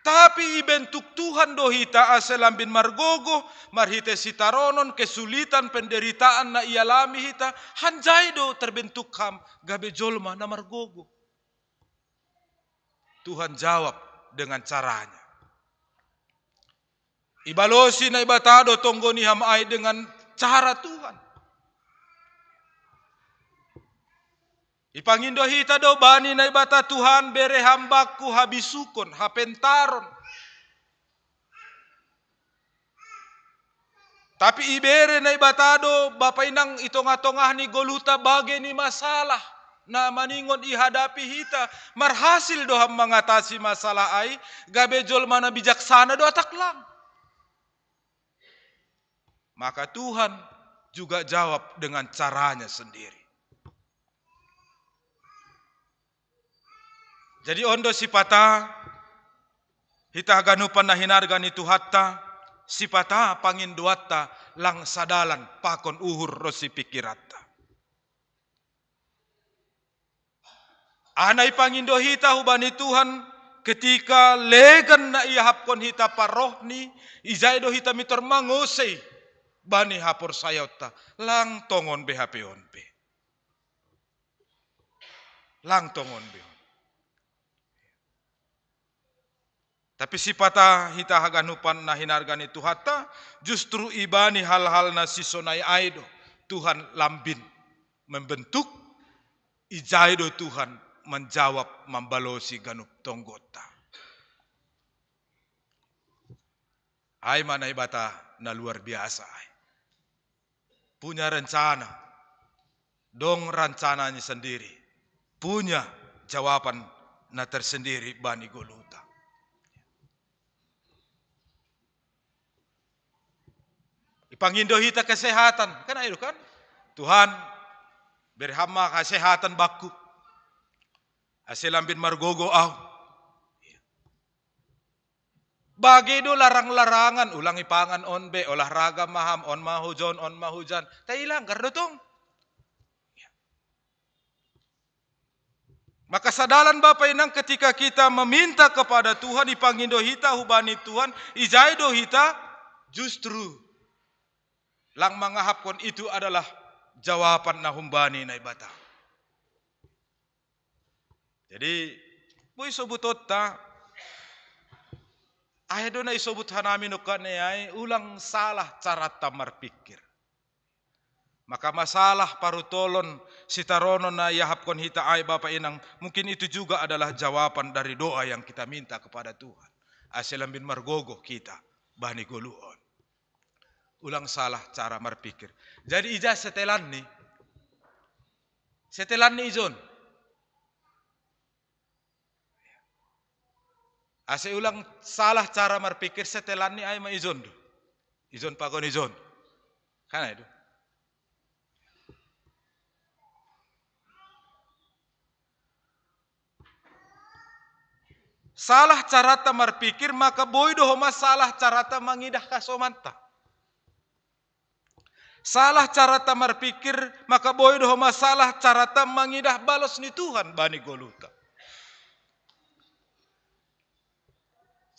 Tapi ibentuk Tuhan do hita ase lambin margogoh, marhite sitaronon, kesulitan, penderitaan na ialami hita, hanjai do terbentuk ham gabe jolma na margogoh. Tuhan jawab dengan caranya. Ibalosi Naibata do tonggo ni ham ai dengan cara Tuhan. Ipangindo hita do bani Naibata, Tuhan bere ham baku habisukon, hapentaron. Tapi ibere Naibata do Bapa Inang i tongah-tongah ni goluhta bage ni masalah na maningon ihadapi hita, marhasil do ham mangatasi masalah ai, gabe jolma na bijaksana do atap lang. Maka Tuhan juga jawab dengan caranya sendiri. Jadi on do sipata hita haganupan na hinarga ni Tuhanta, sipata pangindoanta lang sadalan pakon uhur ronsi pikiranta. Aha na ipangindo hita hubani Tuhan, ketika legan na iahapkon hita parrohni, ijai do hita mintor mangosei bani haporsayaonta, lang tongon be hape on pe. Lang tongon be on. Tapi sipata hita haganupan na hinarga ni Tuhanta, justru ibani hal-hal na sisonai ai do Tuhan lambin membentuk, ijai do Tuhan menjawab, mambalosi ganup tonggonta. Ai ma Naibata na luar biasa ai. Punya rencana. Dong rencananya sendiri. Punya jawaban na tersendiri bani goluhta. Ipangindo hita kesehatan. Kan ai do kan? Tuhan, bere ham ma kesehatan bakku. Ase lambin margogoh au. Bage do larang-larangan, ulang ipangan on be, olahraga ma ham, on ma hujan, on ma hujan. Tai langgar do tong. Maka sadalan Bapa Inang, ketika kita meminta kepada Tuhan, ipangindo hita hubani Tuhan, ijai do hita justru lang mangahapkon itu adalah jawaban na humbani Naibata. Jadi, boi sobutonta, ai do na isobut hanami nongkan ni ai, ulang salah caranta marpikir. Maka masalah, parutolon, sitaronon na iahapkon hita ai Bapa Inang, mungkin itu juga adalah jawaban dari doa yang kita minta kepada Tuhan. Ase lambin margogoh hita bani goluh on. Ulang salah cara marpikir. Jadi ija setelanni? Setelanni ijon? Ase ulang salah cara marpikir, setelanni ai ma ijon do? Ijon pakon ijon? Kan ai do. salah carata marpikir, maka boi do homa salah carata mangidah hasomanta. Salah carata marpikir, maka boi do homa salah carata mangidah balos ni Tuhan bani goluhta.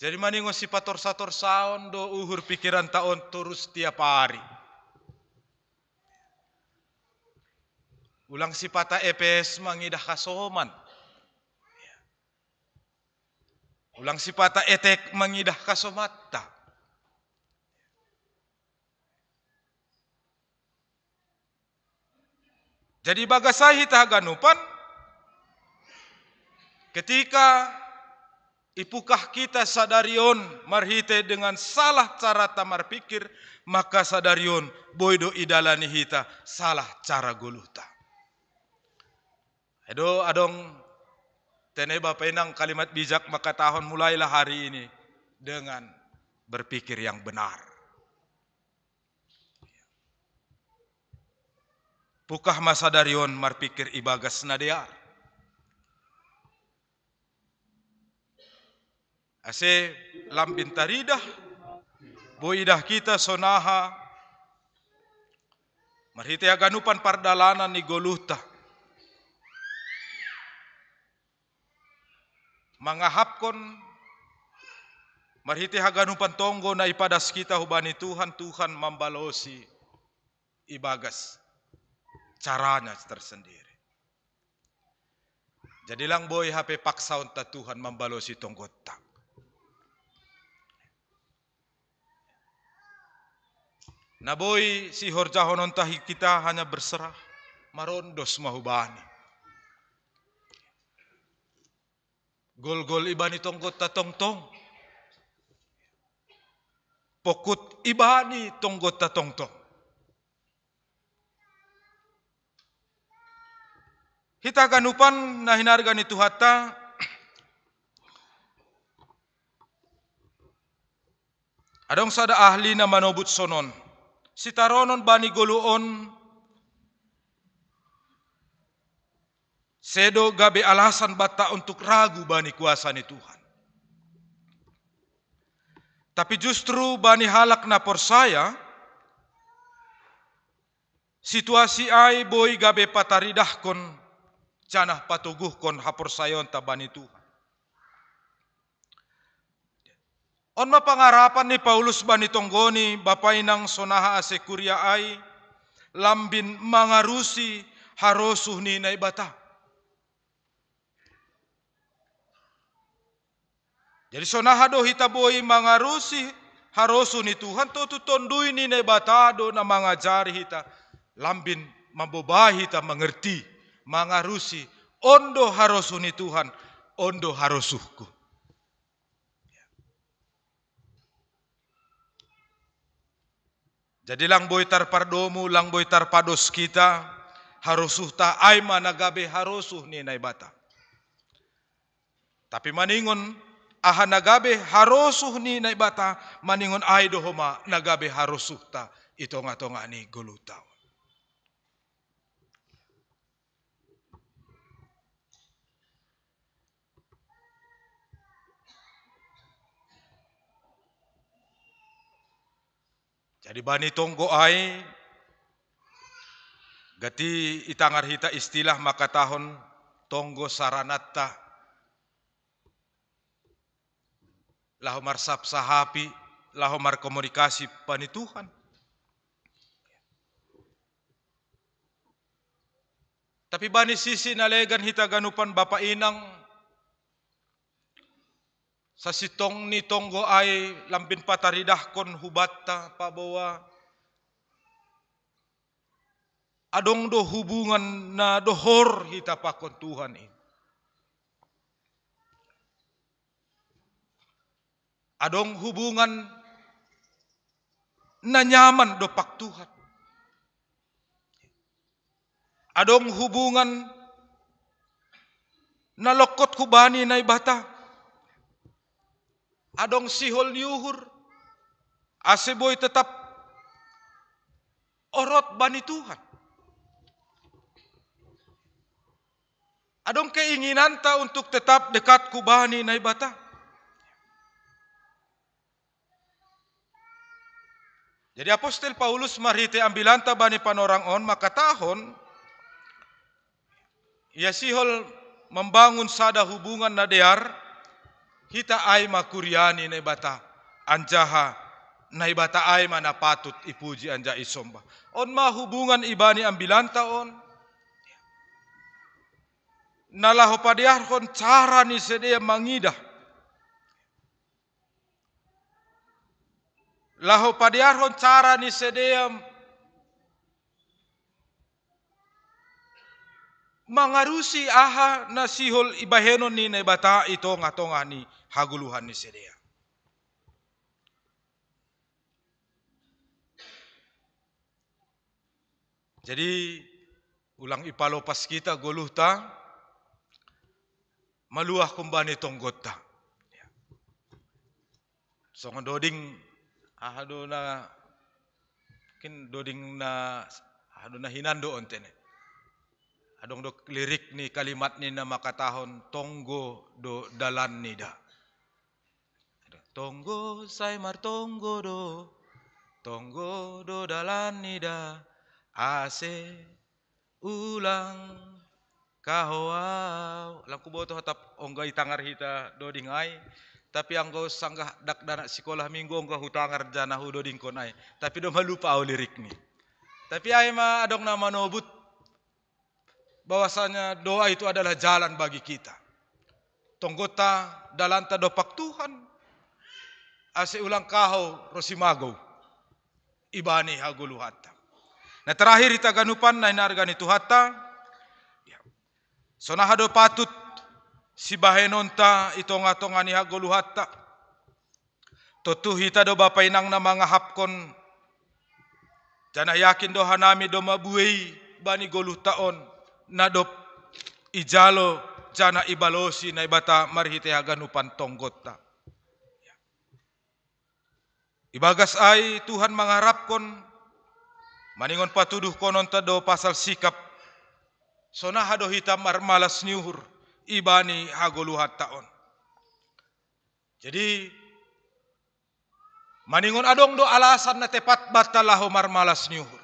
Jadi maningon sipatorsa-torsaon do uhur pikiranta on torus tiap ari. Ulang sipata epes mangidah hasoman. Ulang sipata etek mangidah hasomatta. Jadi bagasai hita haganupan, ketika ipukah kita sadari on marhite dengan salah carata marpikir, maka sadari on boi do idalani hita salah cara goluhta. Edo adong tenai bapa inang kalimat bijak maka tahun mulailah hari ini dengan berpikir yang benar. Pukah masa darion marpikir ibagas na dear. Ase lambin taridah, boidah kita sonaha marhite haganupan pardalanan ni goluhta. Mangahapkon marhite haganupan tonggo na ipadas kita hubani Tuhan, Tuhan mambalosi ibagas caranya tersendiri. Jadi lang boi hape paksaonta Tuhan mambalosi tonggotta. Na boi sihorjahononta hi kita hanya berserah, marondos ma hubani. Golgol ibani tonggotta tongtong. Pokut ibani tonggotta tongtong. Hita ganupan na hinarga ni Tuhanta. Adong sada ahli na manobut sonon. Sitaronon bani goluh on sedo gabe alasan banta untuk ragu bani kuasa ni Tuhan. Tapi justru bani halak na porsaya, situasi ai boi gabe pataridahkon janah patoguhkon haporsayaonta bani Tuhan. On ma pangarapan ni Paulus bani tonggoni bapa inang sonaha ase kuria ai lambin mangarusi harosuh ni Naibata. Jadi sonaha do hita boi mangarusi harosuh ni Tuhan, totu Tondui ni Naibata do na mangajari hita, lambin mambobai hita mangerti, mangarusi, on do harosuh ni Tuhan, on do harosuhku. Jadi lang boi tarpardomu, lang boi tarpados kita, harosuhta ai ma na gabe harosuh ni Naibata. Tapi maningon aha na gabe harosuh ni Naibata, maningon ai do homa na gabe harosuhta i tonga-tonga ni goluhta. Jadi bani tonggo ai, gati itangar hita istilah makatahon tonggo saranatta laho marsapsahapi, laho markomunikasi pani Tuhan. Tapi bani sisi na legan hita ganupan bapa inang, sasintong ni tonggo ai lambin pataridahkon hubanta paboa adong do hubungan na dohor hita pakon Tuhan i. Adong hubungan na nyaman dompak Tuhan. Adong hubungan na longkot hubani Naibata. Adong sihol ni uhur ase boi tetap orot bani Tuhan. Adong keinginanta untuk tetap dekat hubani Naibata. Jadi apostel Paulus marhite ambilanta bani panorang on makatahon, ia sihol membangun sada hubungan na dear, hita ai ma kuria ni Naibata, anjaha Naibata ai ma na patut ipuji anjaha isomba. On ma hubungan ibani ambilanta on, na laho padearhon cara ni sidea mangidah. Laho padearhon cara ni sidea mangarusi aha na sihol ibahenon ni Naibata i tongah-tongah ni hagoluhan ni sidea. Jadi ulang ipalopas kita goluhta, maluah kumbani tonggotta. Songon doding, aha do na, kin doding na, aha do na hinan do on tene. Adong do lirik ni kalimat ni na makatahon tonggo do dalan nida. Tonggo sai martonggo do, tonggo do dalan nida, ase ulang kaho au. Lang kuboto hatap ongga itangar hita doding ai, tapi anggo sanggah dakdanak sikolah minggu ongga hutangar janah hudodingkon ai. Tapi do malupa au lirikni. Tapi ai ma adong na manobut bahwasanya doa itu adalah jalan bagi kita. Tonggotta dalanta dompak Tuhan, ase ulang kaho ro simagou ibani hagoluhanta. Na terakhir hita ganupan na hinarga ni Tuhanta, ya. Sonaha do patut sibahenonta i tongah-tongah ni hagoluhanta. Tontu hita do bapa inang na mangahapkon, janah yakin do hanami do mabuei bani goluhta on, na dob ijalo janah ibalosi Naibata marhite haganupan tonggotta. Ibagas ai Tuhan mangarapkon, maningon patuduhkononta do pasal sikap, sonaha do hita marmalas ni uhur ibani hagoluhanta on. Jadi maningon adong do alasan na tepat banta laho marmalas ni uhur.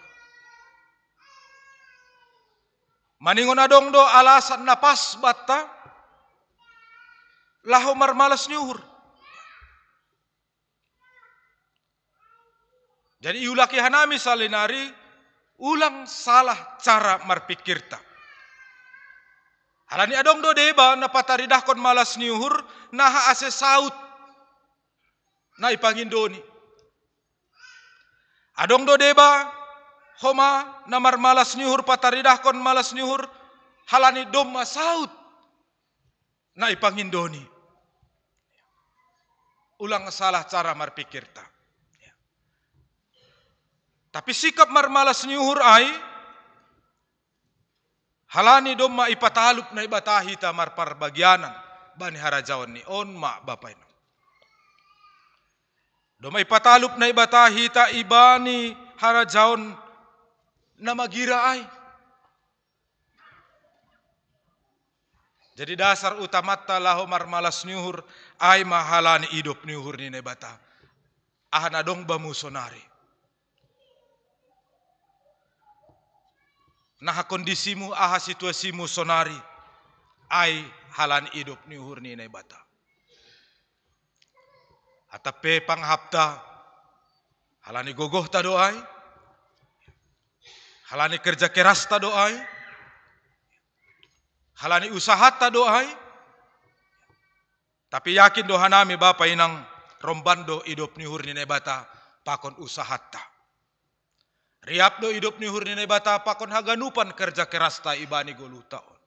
Maningon adong do alasan na pas banta laho marmalas ni uhur. Jadi iulaki hanami salinari, ulang salah cara marpikirta. Halani adong do deba na pataridahkon malas ni uhur, naha ase saut na ipangindoni. Adong do deba homa na marmalas ni uhur pataridahkon malas ni uhur, halani domma saut na ipangindoni. Ulang salah cara marpikirta. Tapi sikap marmalas ni uhur ai, halani domma ipatalup Naibata hita marparbagianan bani harajaon ni on ma bapa inang. Domma ipatalup Naibata hita ibani harajaon na magira ai. Jadi dasar utamanta laho marmalas ni uhur ai ma halani idop ni uhur ni Naibata. Aha na dong bamu sonari? Naha kondisimu, aha situasimu sonari? Ai halani idop ni uhur ni Naibata. Atap pe pangahapta, halani gogohta do ai, halani kerja kerasta do ai, halani usahata do ai. Tapi yakin do hanami bapa inang, romban do idop ni uhur ni Naibata pakon usahata. Riap do idop ni uhur ni Naibata pakon haganupan kerja kerasta ibani goluhta on.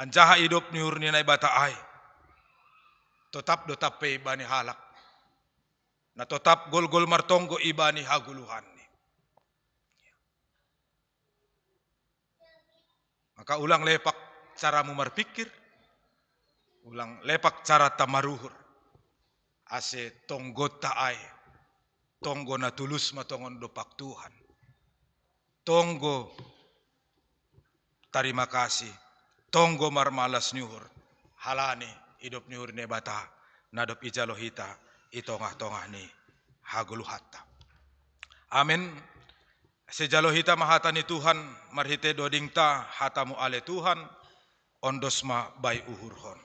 Anjaha idop ni uhur ni Naibata ai totap do tampe ibani halak, na totap golgol martonggo ibani hagoluhanni. Maka ulang lepak caramu marpikir, ulang lepak carata maruhur, ase tonggotta ai tonggo na tulus ma tongon dompak Tuhan. Tonggo tarima kasih, tonggo marmalas ni uhur, halani idop ni uhur ni Naibata na dob ijalo hita i tongah-tongah ni hagoluhatta. Amin. Sijalo hita ma hata ni Tuhan, marhite dodingta hatamu ale Tuhan, ondos ma bai uhurhon.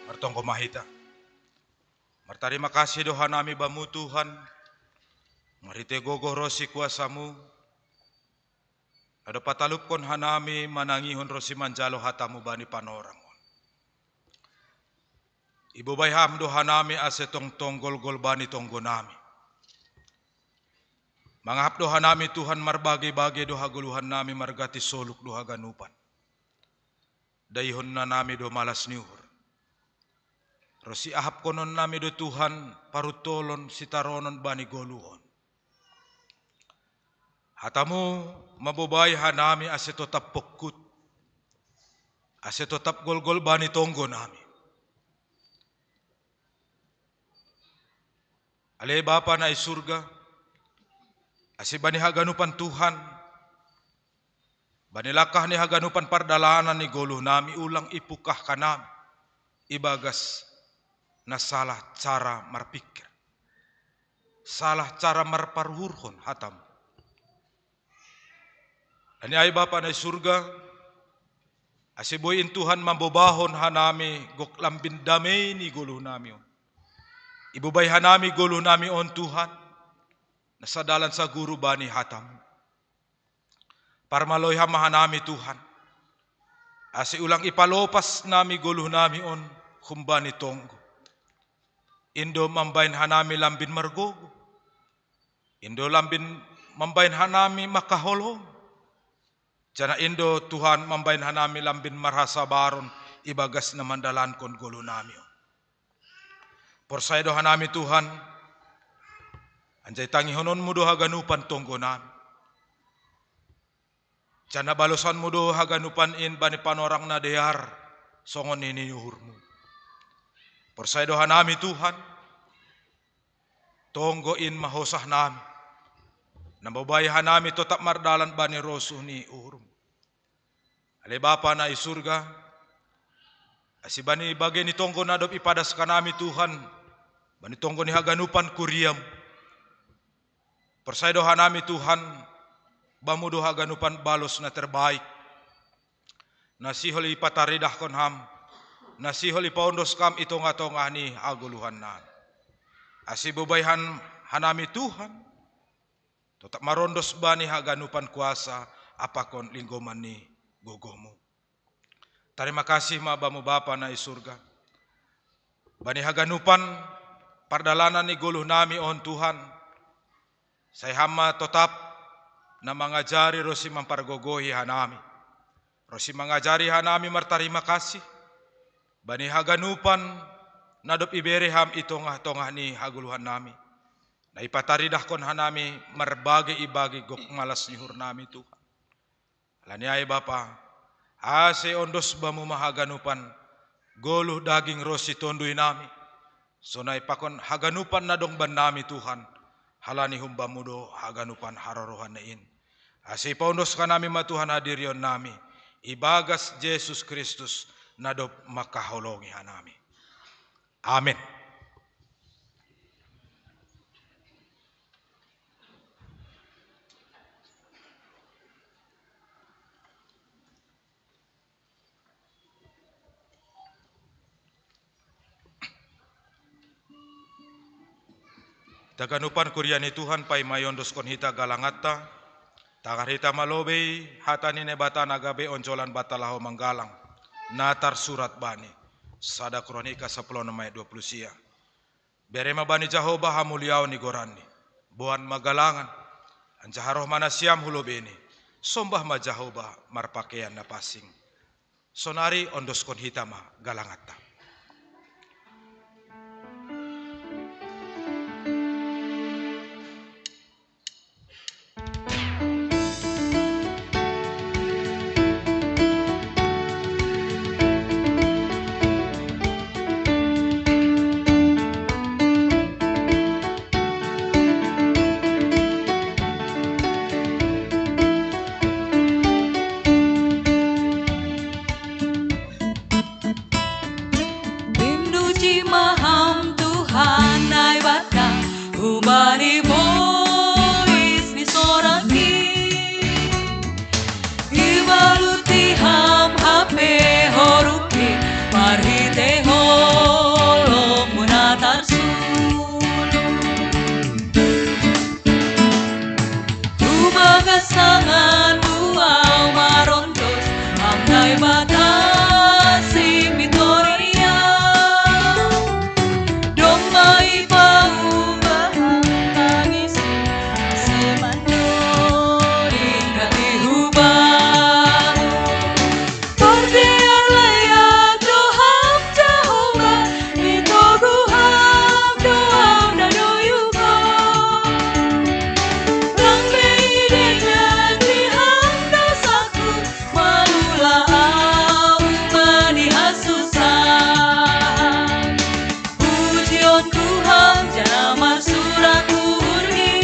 Martonggo ma hita. Martarima kasih do hanami bamu Tuhan, marhite gogoh ro si kuasamu, na dob patalupkon hanami manangihon ro si manjalo hatamu bani panorang on. Ibobai ham do hanami ase tongtong golgol bani tonggo nami. Mangahap do hanami Tuhan marbage-bage do hagoluhan nami margati soluk do haganupan. Daihon na nami do malas ni uhur. Ro si ahapkonon nami do Tuhan paruntolon sitaronon bani goluhon. Hatamu mabobai hanami ase totap pongkut, ase totap golgol bani tonggo nami. Ale Bapa na i surga, ase bani haganupan Tuhan, bani langkah ni haganupan pardalanan ni goluh nami ulang ipukah hanami ibagas na salah cara marpikir, salah cara marparuhurhon hatamu. Alani ai Bapa na i surga, ase boi in Tuhan mambobahon hanami gok lambin damei ni goluh nami on. Ibobai hanami goluh nami on Tuhan, na sadalan saguru bani hatamu. Parmaloi ham ma hanami Tuhan, ase ulang ipalopas nami goluh nami on humbani tonggo. In do mambahen hanami lambin margogo. In do lambin mambahen hanami mangkaholongi. Janah in do Tuhan mambahen hanami lambin marhasabaron ibagas na mandalankon goluh nami on. Porsaya do hanami Tuhan, anjaha tangihononmu do haganupan tonggo nami. Janah balosanmu do haganupan in bani panorang na dear songon nini ni uhurmu. Porsaya do hanami Tuhan, tonggo in ma hosah nami, na mambobai hanami totap mardalan bani rosuh ni uhurmu. Ale Bapa na i surga, ase bani bage ni tonggo na dob ipadas hanami Tuhan, bani tonggo ni haganupan kuriam. Porsaya do hanami Tuhan, bamu do haganupan balos na terbaik, na sihol ipataridahkon ham, na sihol ipaondos ham i tongah-tongah ni hagoluhan nami. Ase bobai han-, hanami Tuhan, totap marondos bani haganupan kuasa pakon linggoman ni gogohmu. Tarima kasih ma bamu Bapa na i surga. Bani haganupan pardalanan ni goluh nami on Tuhan, sai ham ma totap na mangajari ro si mampargogohi hanami. Ro si mangajari hanami martarima kasih, bani haganupan na dob ibere ham i tongah-tongah ni hagoluhan nami. Na ipataridahkon hanami marbage-ibage gok malas ni uhur nami Tuhan. Alani ai Bapa, ase ondos bamu ma haganupan, goluh daging ronsi tonduyNami, sonai pakon haganupan na dong banNami Tuhan, halani humbaMu do haganupan harorohanna in. Ase ipaondos hanami ma Tuhan hadirionnami, ibagas Jesus Kristus, na dob mangkaholongi hanami. Amen. Haganupan kuria ni Tuhan, paima iondoskon hita galanganta, tangar hita ma lobei hata ni Naibata na gabe onjolan banta laho manggalang, na tarsurat bani sada Kronika sapuluh onom ayat dua puluh sia. Bere ma bani Jahowa hamuliaon ni goranni, boan ma galangan, anjaha roh ma nasiam hu lobeini, sombah ma Jahowa marpakeian na pansing. Sonari ondoskon hita ma galanganta. Pinuji ma Ham Tuhan Naibata, hubani bois ni sorang i. Ibaluti Ham hape horungki, marhitei holong-Mu na tarsulur. Tu bagas tangan-Mu ahu marondos, Ham Naibata Sipitoria. Domma ipauba Ham tangisku, ase mandok ringkati hu Bamu. Pardear layak do Ham Jahowa, itogu Ham do ahu na doyuhon. Lang be iringati Ham dosaku, mangula ahu mani hasusahan. Pujionku Ham janah marsurak uhurhi,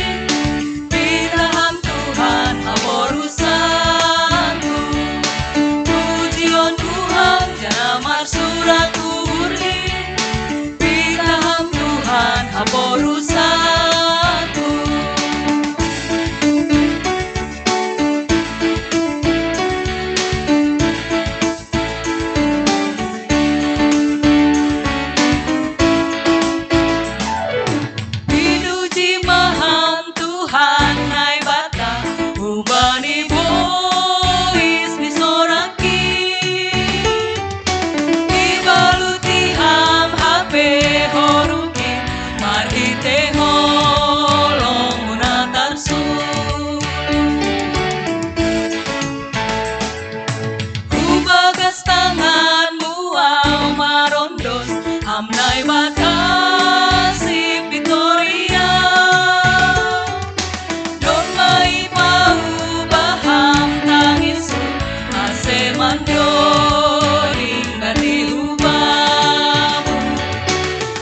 pitah Ham Tuhan haporusanku. Pujionku Ham janah marsurak uhurhi, pitah Ham Tuhan haporusanku. Pinuji ma Ham Tuhan Naibata, hubani bois ni sorang i. Ibaluti Ham hape horungki, marhitei holong-Mu na tarsulur. Hu bagas tangan-Mu ahu marondos, Ham Naibata Sipitoria. Domma ipauba Ham tangisku, ase mandok ringkati hu Bamu.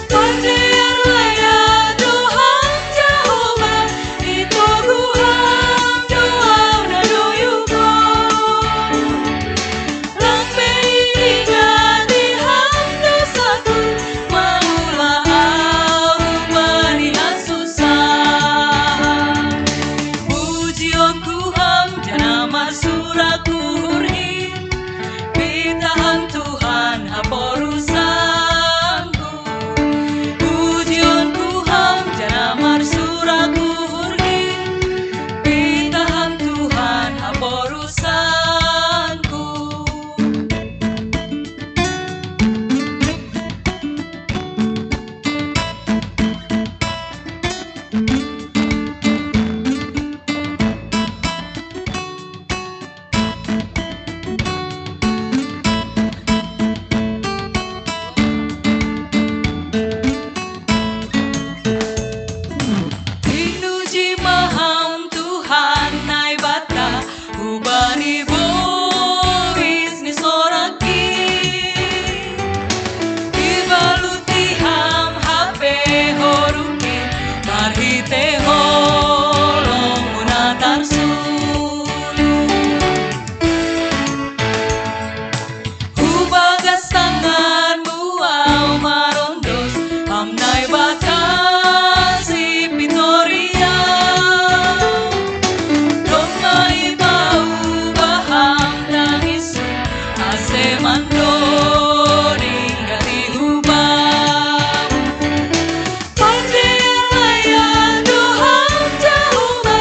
Pardear layak do Ham Jahowa, itogu Ham do ahu na doyuhon. Lang be iringati Ham dosaku, mangula Naibata si Pitoria, domai bau bahang tangisu, ase mandoni gati huba. Pande alaya doham jahuba,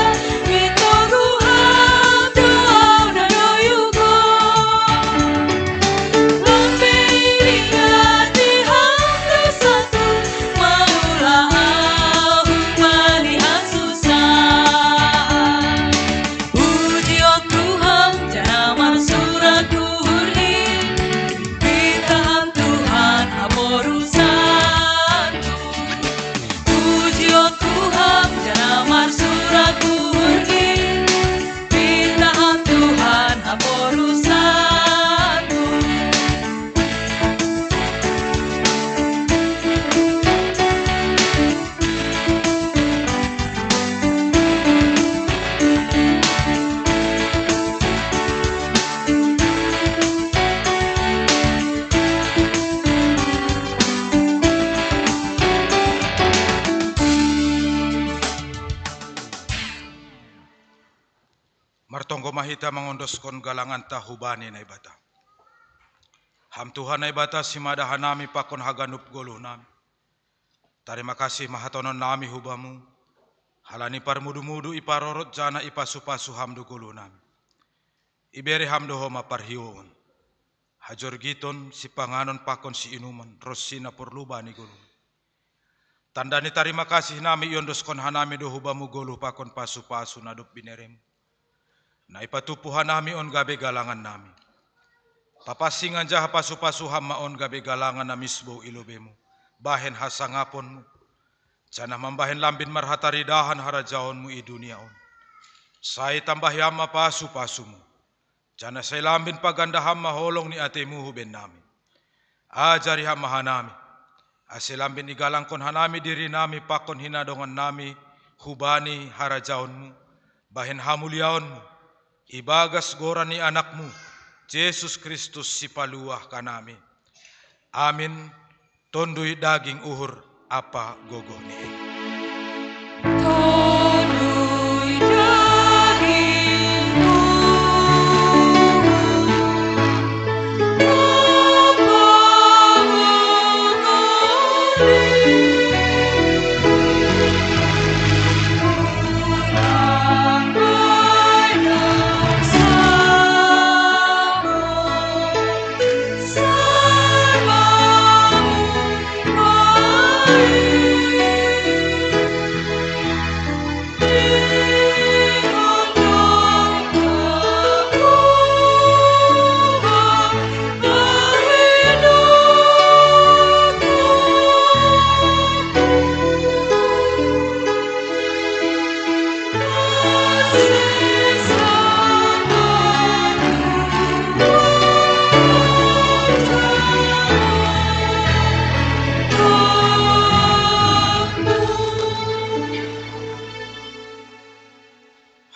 ito guham doham na doyugo. Pitahan Tuhan haporu satu. Martonggo ma hita mangondoskon galanganta hubani Naibata. Ham Tuhan Naibata, simada hanami pakon haganup goluhnami. Tarima kasih ma hatonon nami hubamu, halani parmudu-mudu iparorot jana ipasupasu ham do goluhnami. Ibere ham do homa parhioon, hajorgiton, sipanganon pakon siinuman, ronsi na porlu bani goluh. Tanda ni tarima kasih nami iondoskon hanami do hubamu goluh pakon pasupasu na dob bineremu. Na ipatupu hanami on gabe galangan nami. Papansing anjaha pasupasu ham ma on gabe galangan na misbou i lobemu, bahen hasangaponmu, janah mambahen lambin marhataridahan harajaonmu i dunia on. Sai tambahi ham ma pasupasumu, janah sai lambin paganda ham ma holong ni atemu huben nami. Ajari ham ma hanami, ase lambin igalangkon hanami dirinami pakon hinadongannami hubani harajaonmu, bahen hamuliaonmu, ibagas goran ni Anakmu, Jesus Kristus Sipaluah kanami. Amin. Tonduy daging uhur ampa gogoh ni i. Tonduy daging uhur ampa gogoh ni i.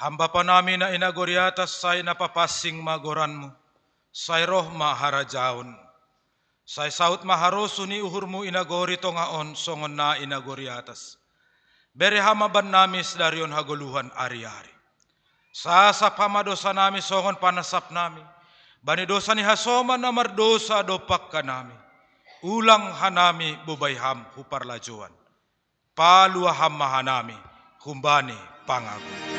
Ham Bapa nami na i nagori atas, sai na papansing ma goranmu, sai roh ma harajaonmu. Sai saud ma harosuh ni uhurmu i nagori tongah on songon na i nagori atas. Bere ham ma bannami sadari on hagoluhan ari-ari. Sasap ham ma dosanami songon panasapnami bani dosa ni hasoman na mardosa dompak hanami. Ulang hanami bobai ham hu parlajouan. Paluah ham ma hanami humbani pangago.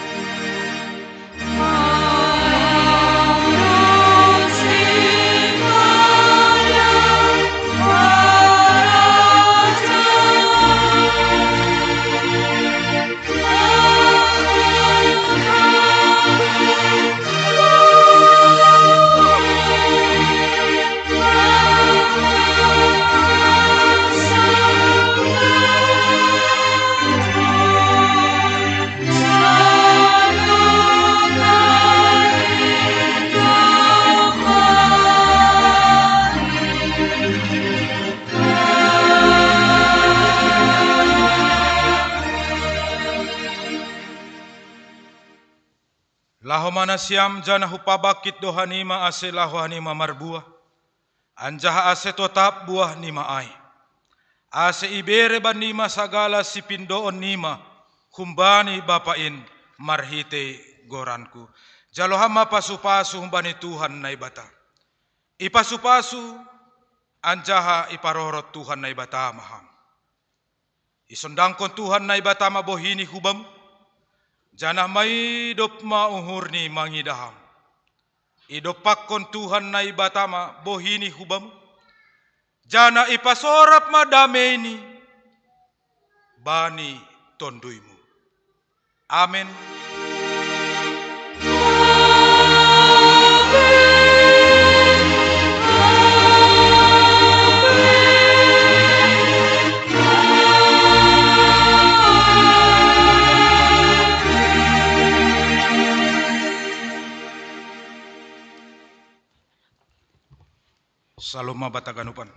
Laho ma nasiam, janah hupabangkit do hanima, ase laho hanima marbuah, anjaha ase totap buahnima ai. ase ibere bannima sagala sipindoon nima humbani Bapa in marhitei goranku. Jalo ham ma pasu-pasu humbani Tuhan Naibata. Ipasu-pasu anjaha iparorot Tuhan Naibata ma ham. Isondangkon Tuhan Naibata ma bohini hubam, janah maidop ma uhurni mangidah ham. Idompakkon Tuhan Naibata ma bohini hubam, janah ipasorap ma dameini bani tonduymu. Amen. Salom ma banta ganupan.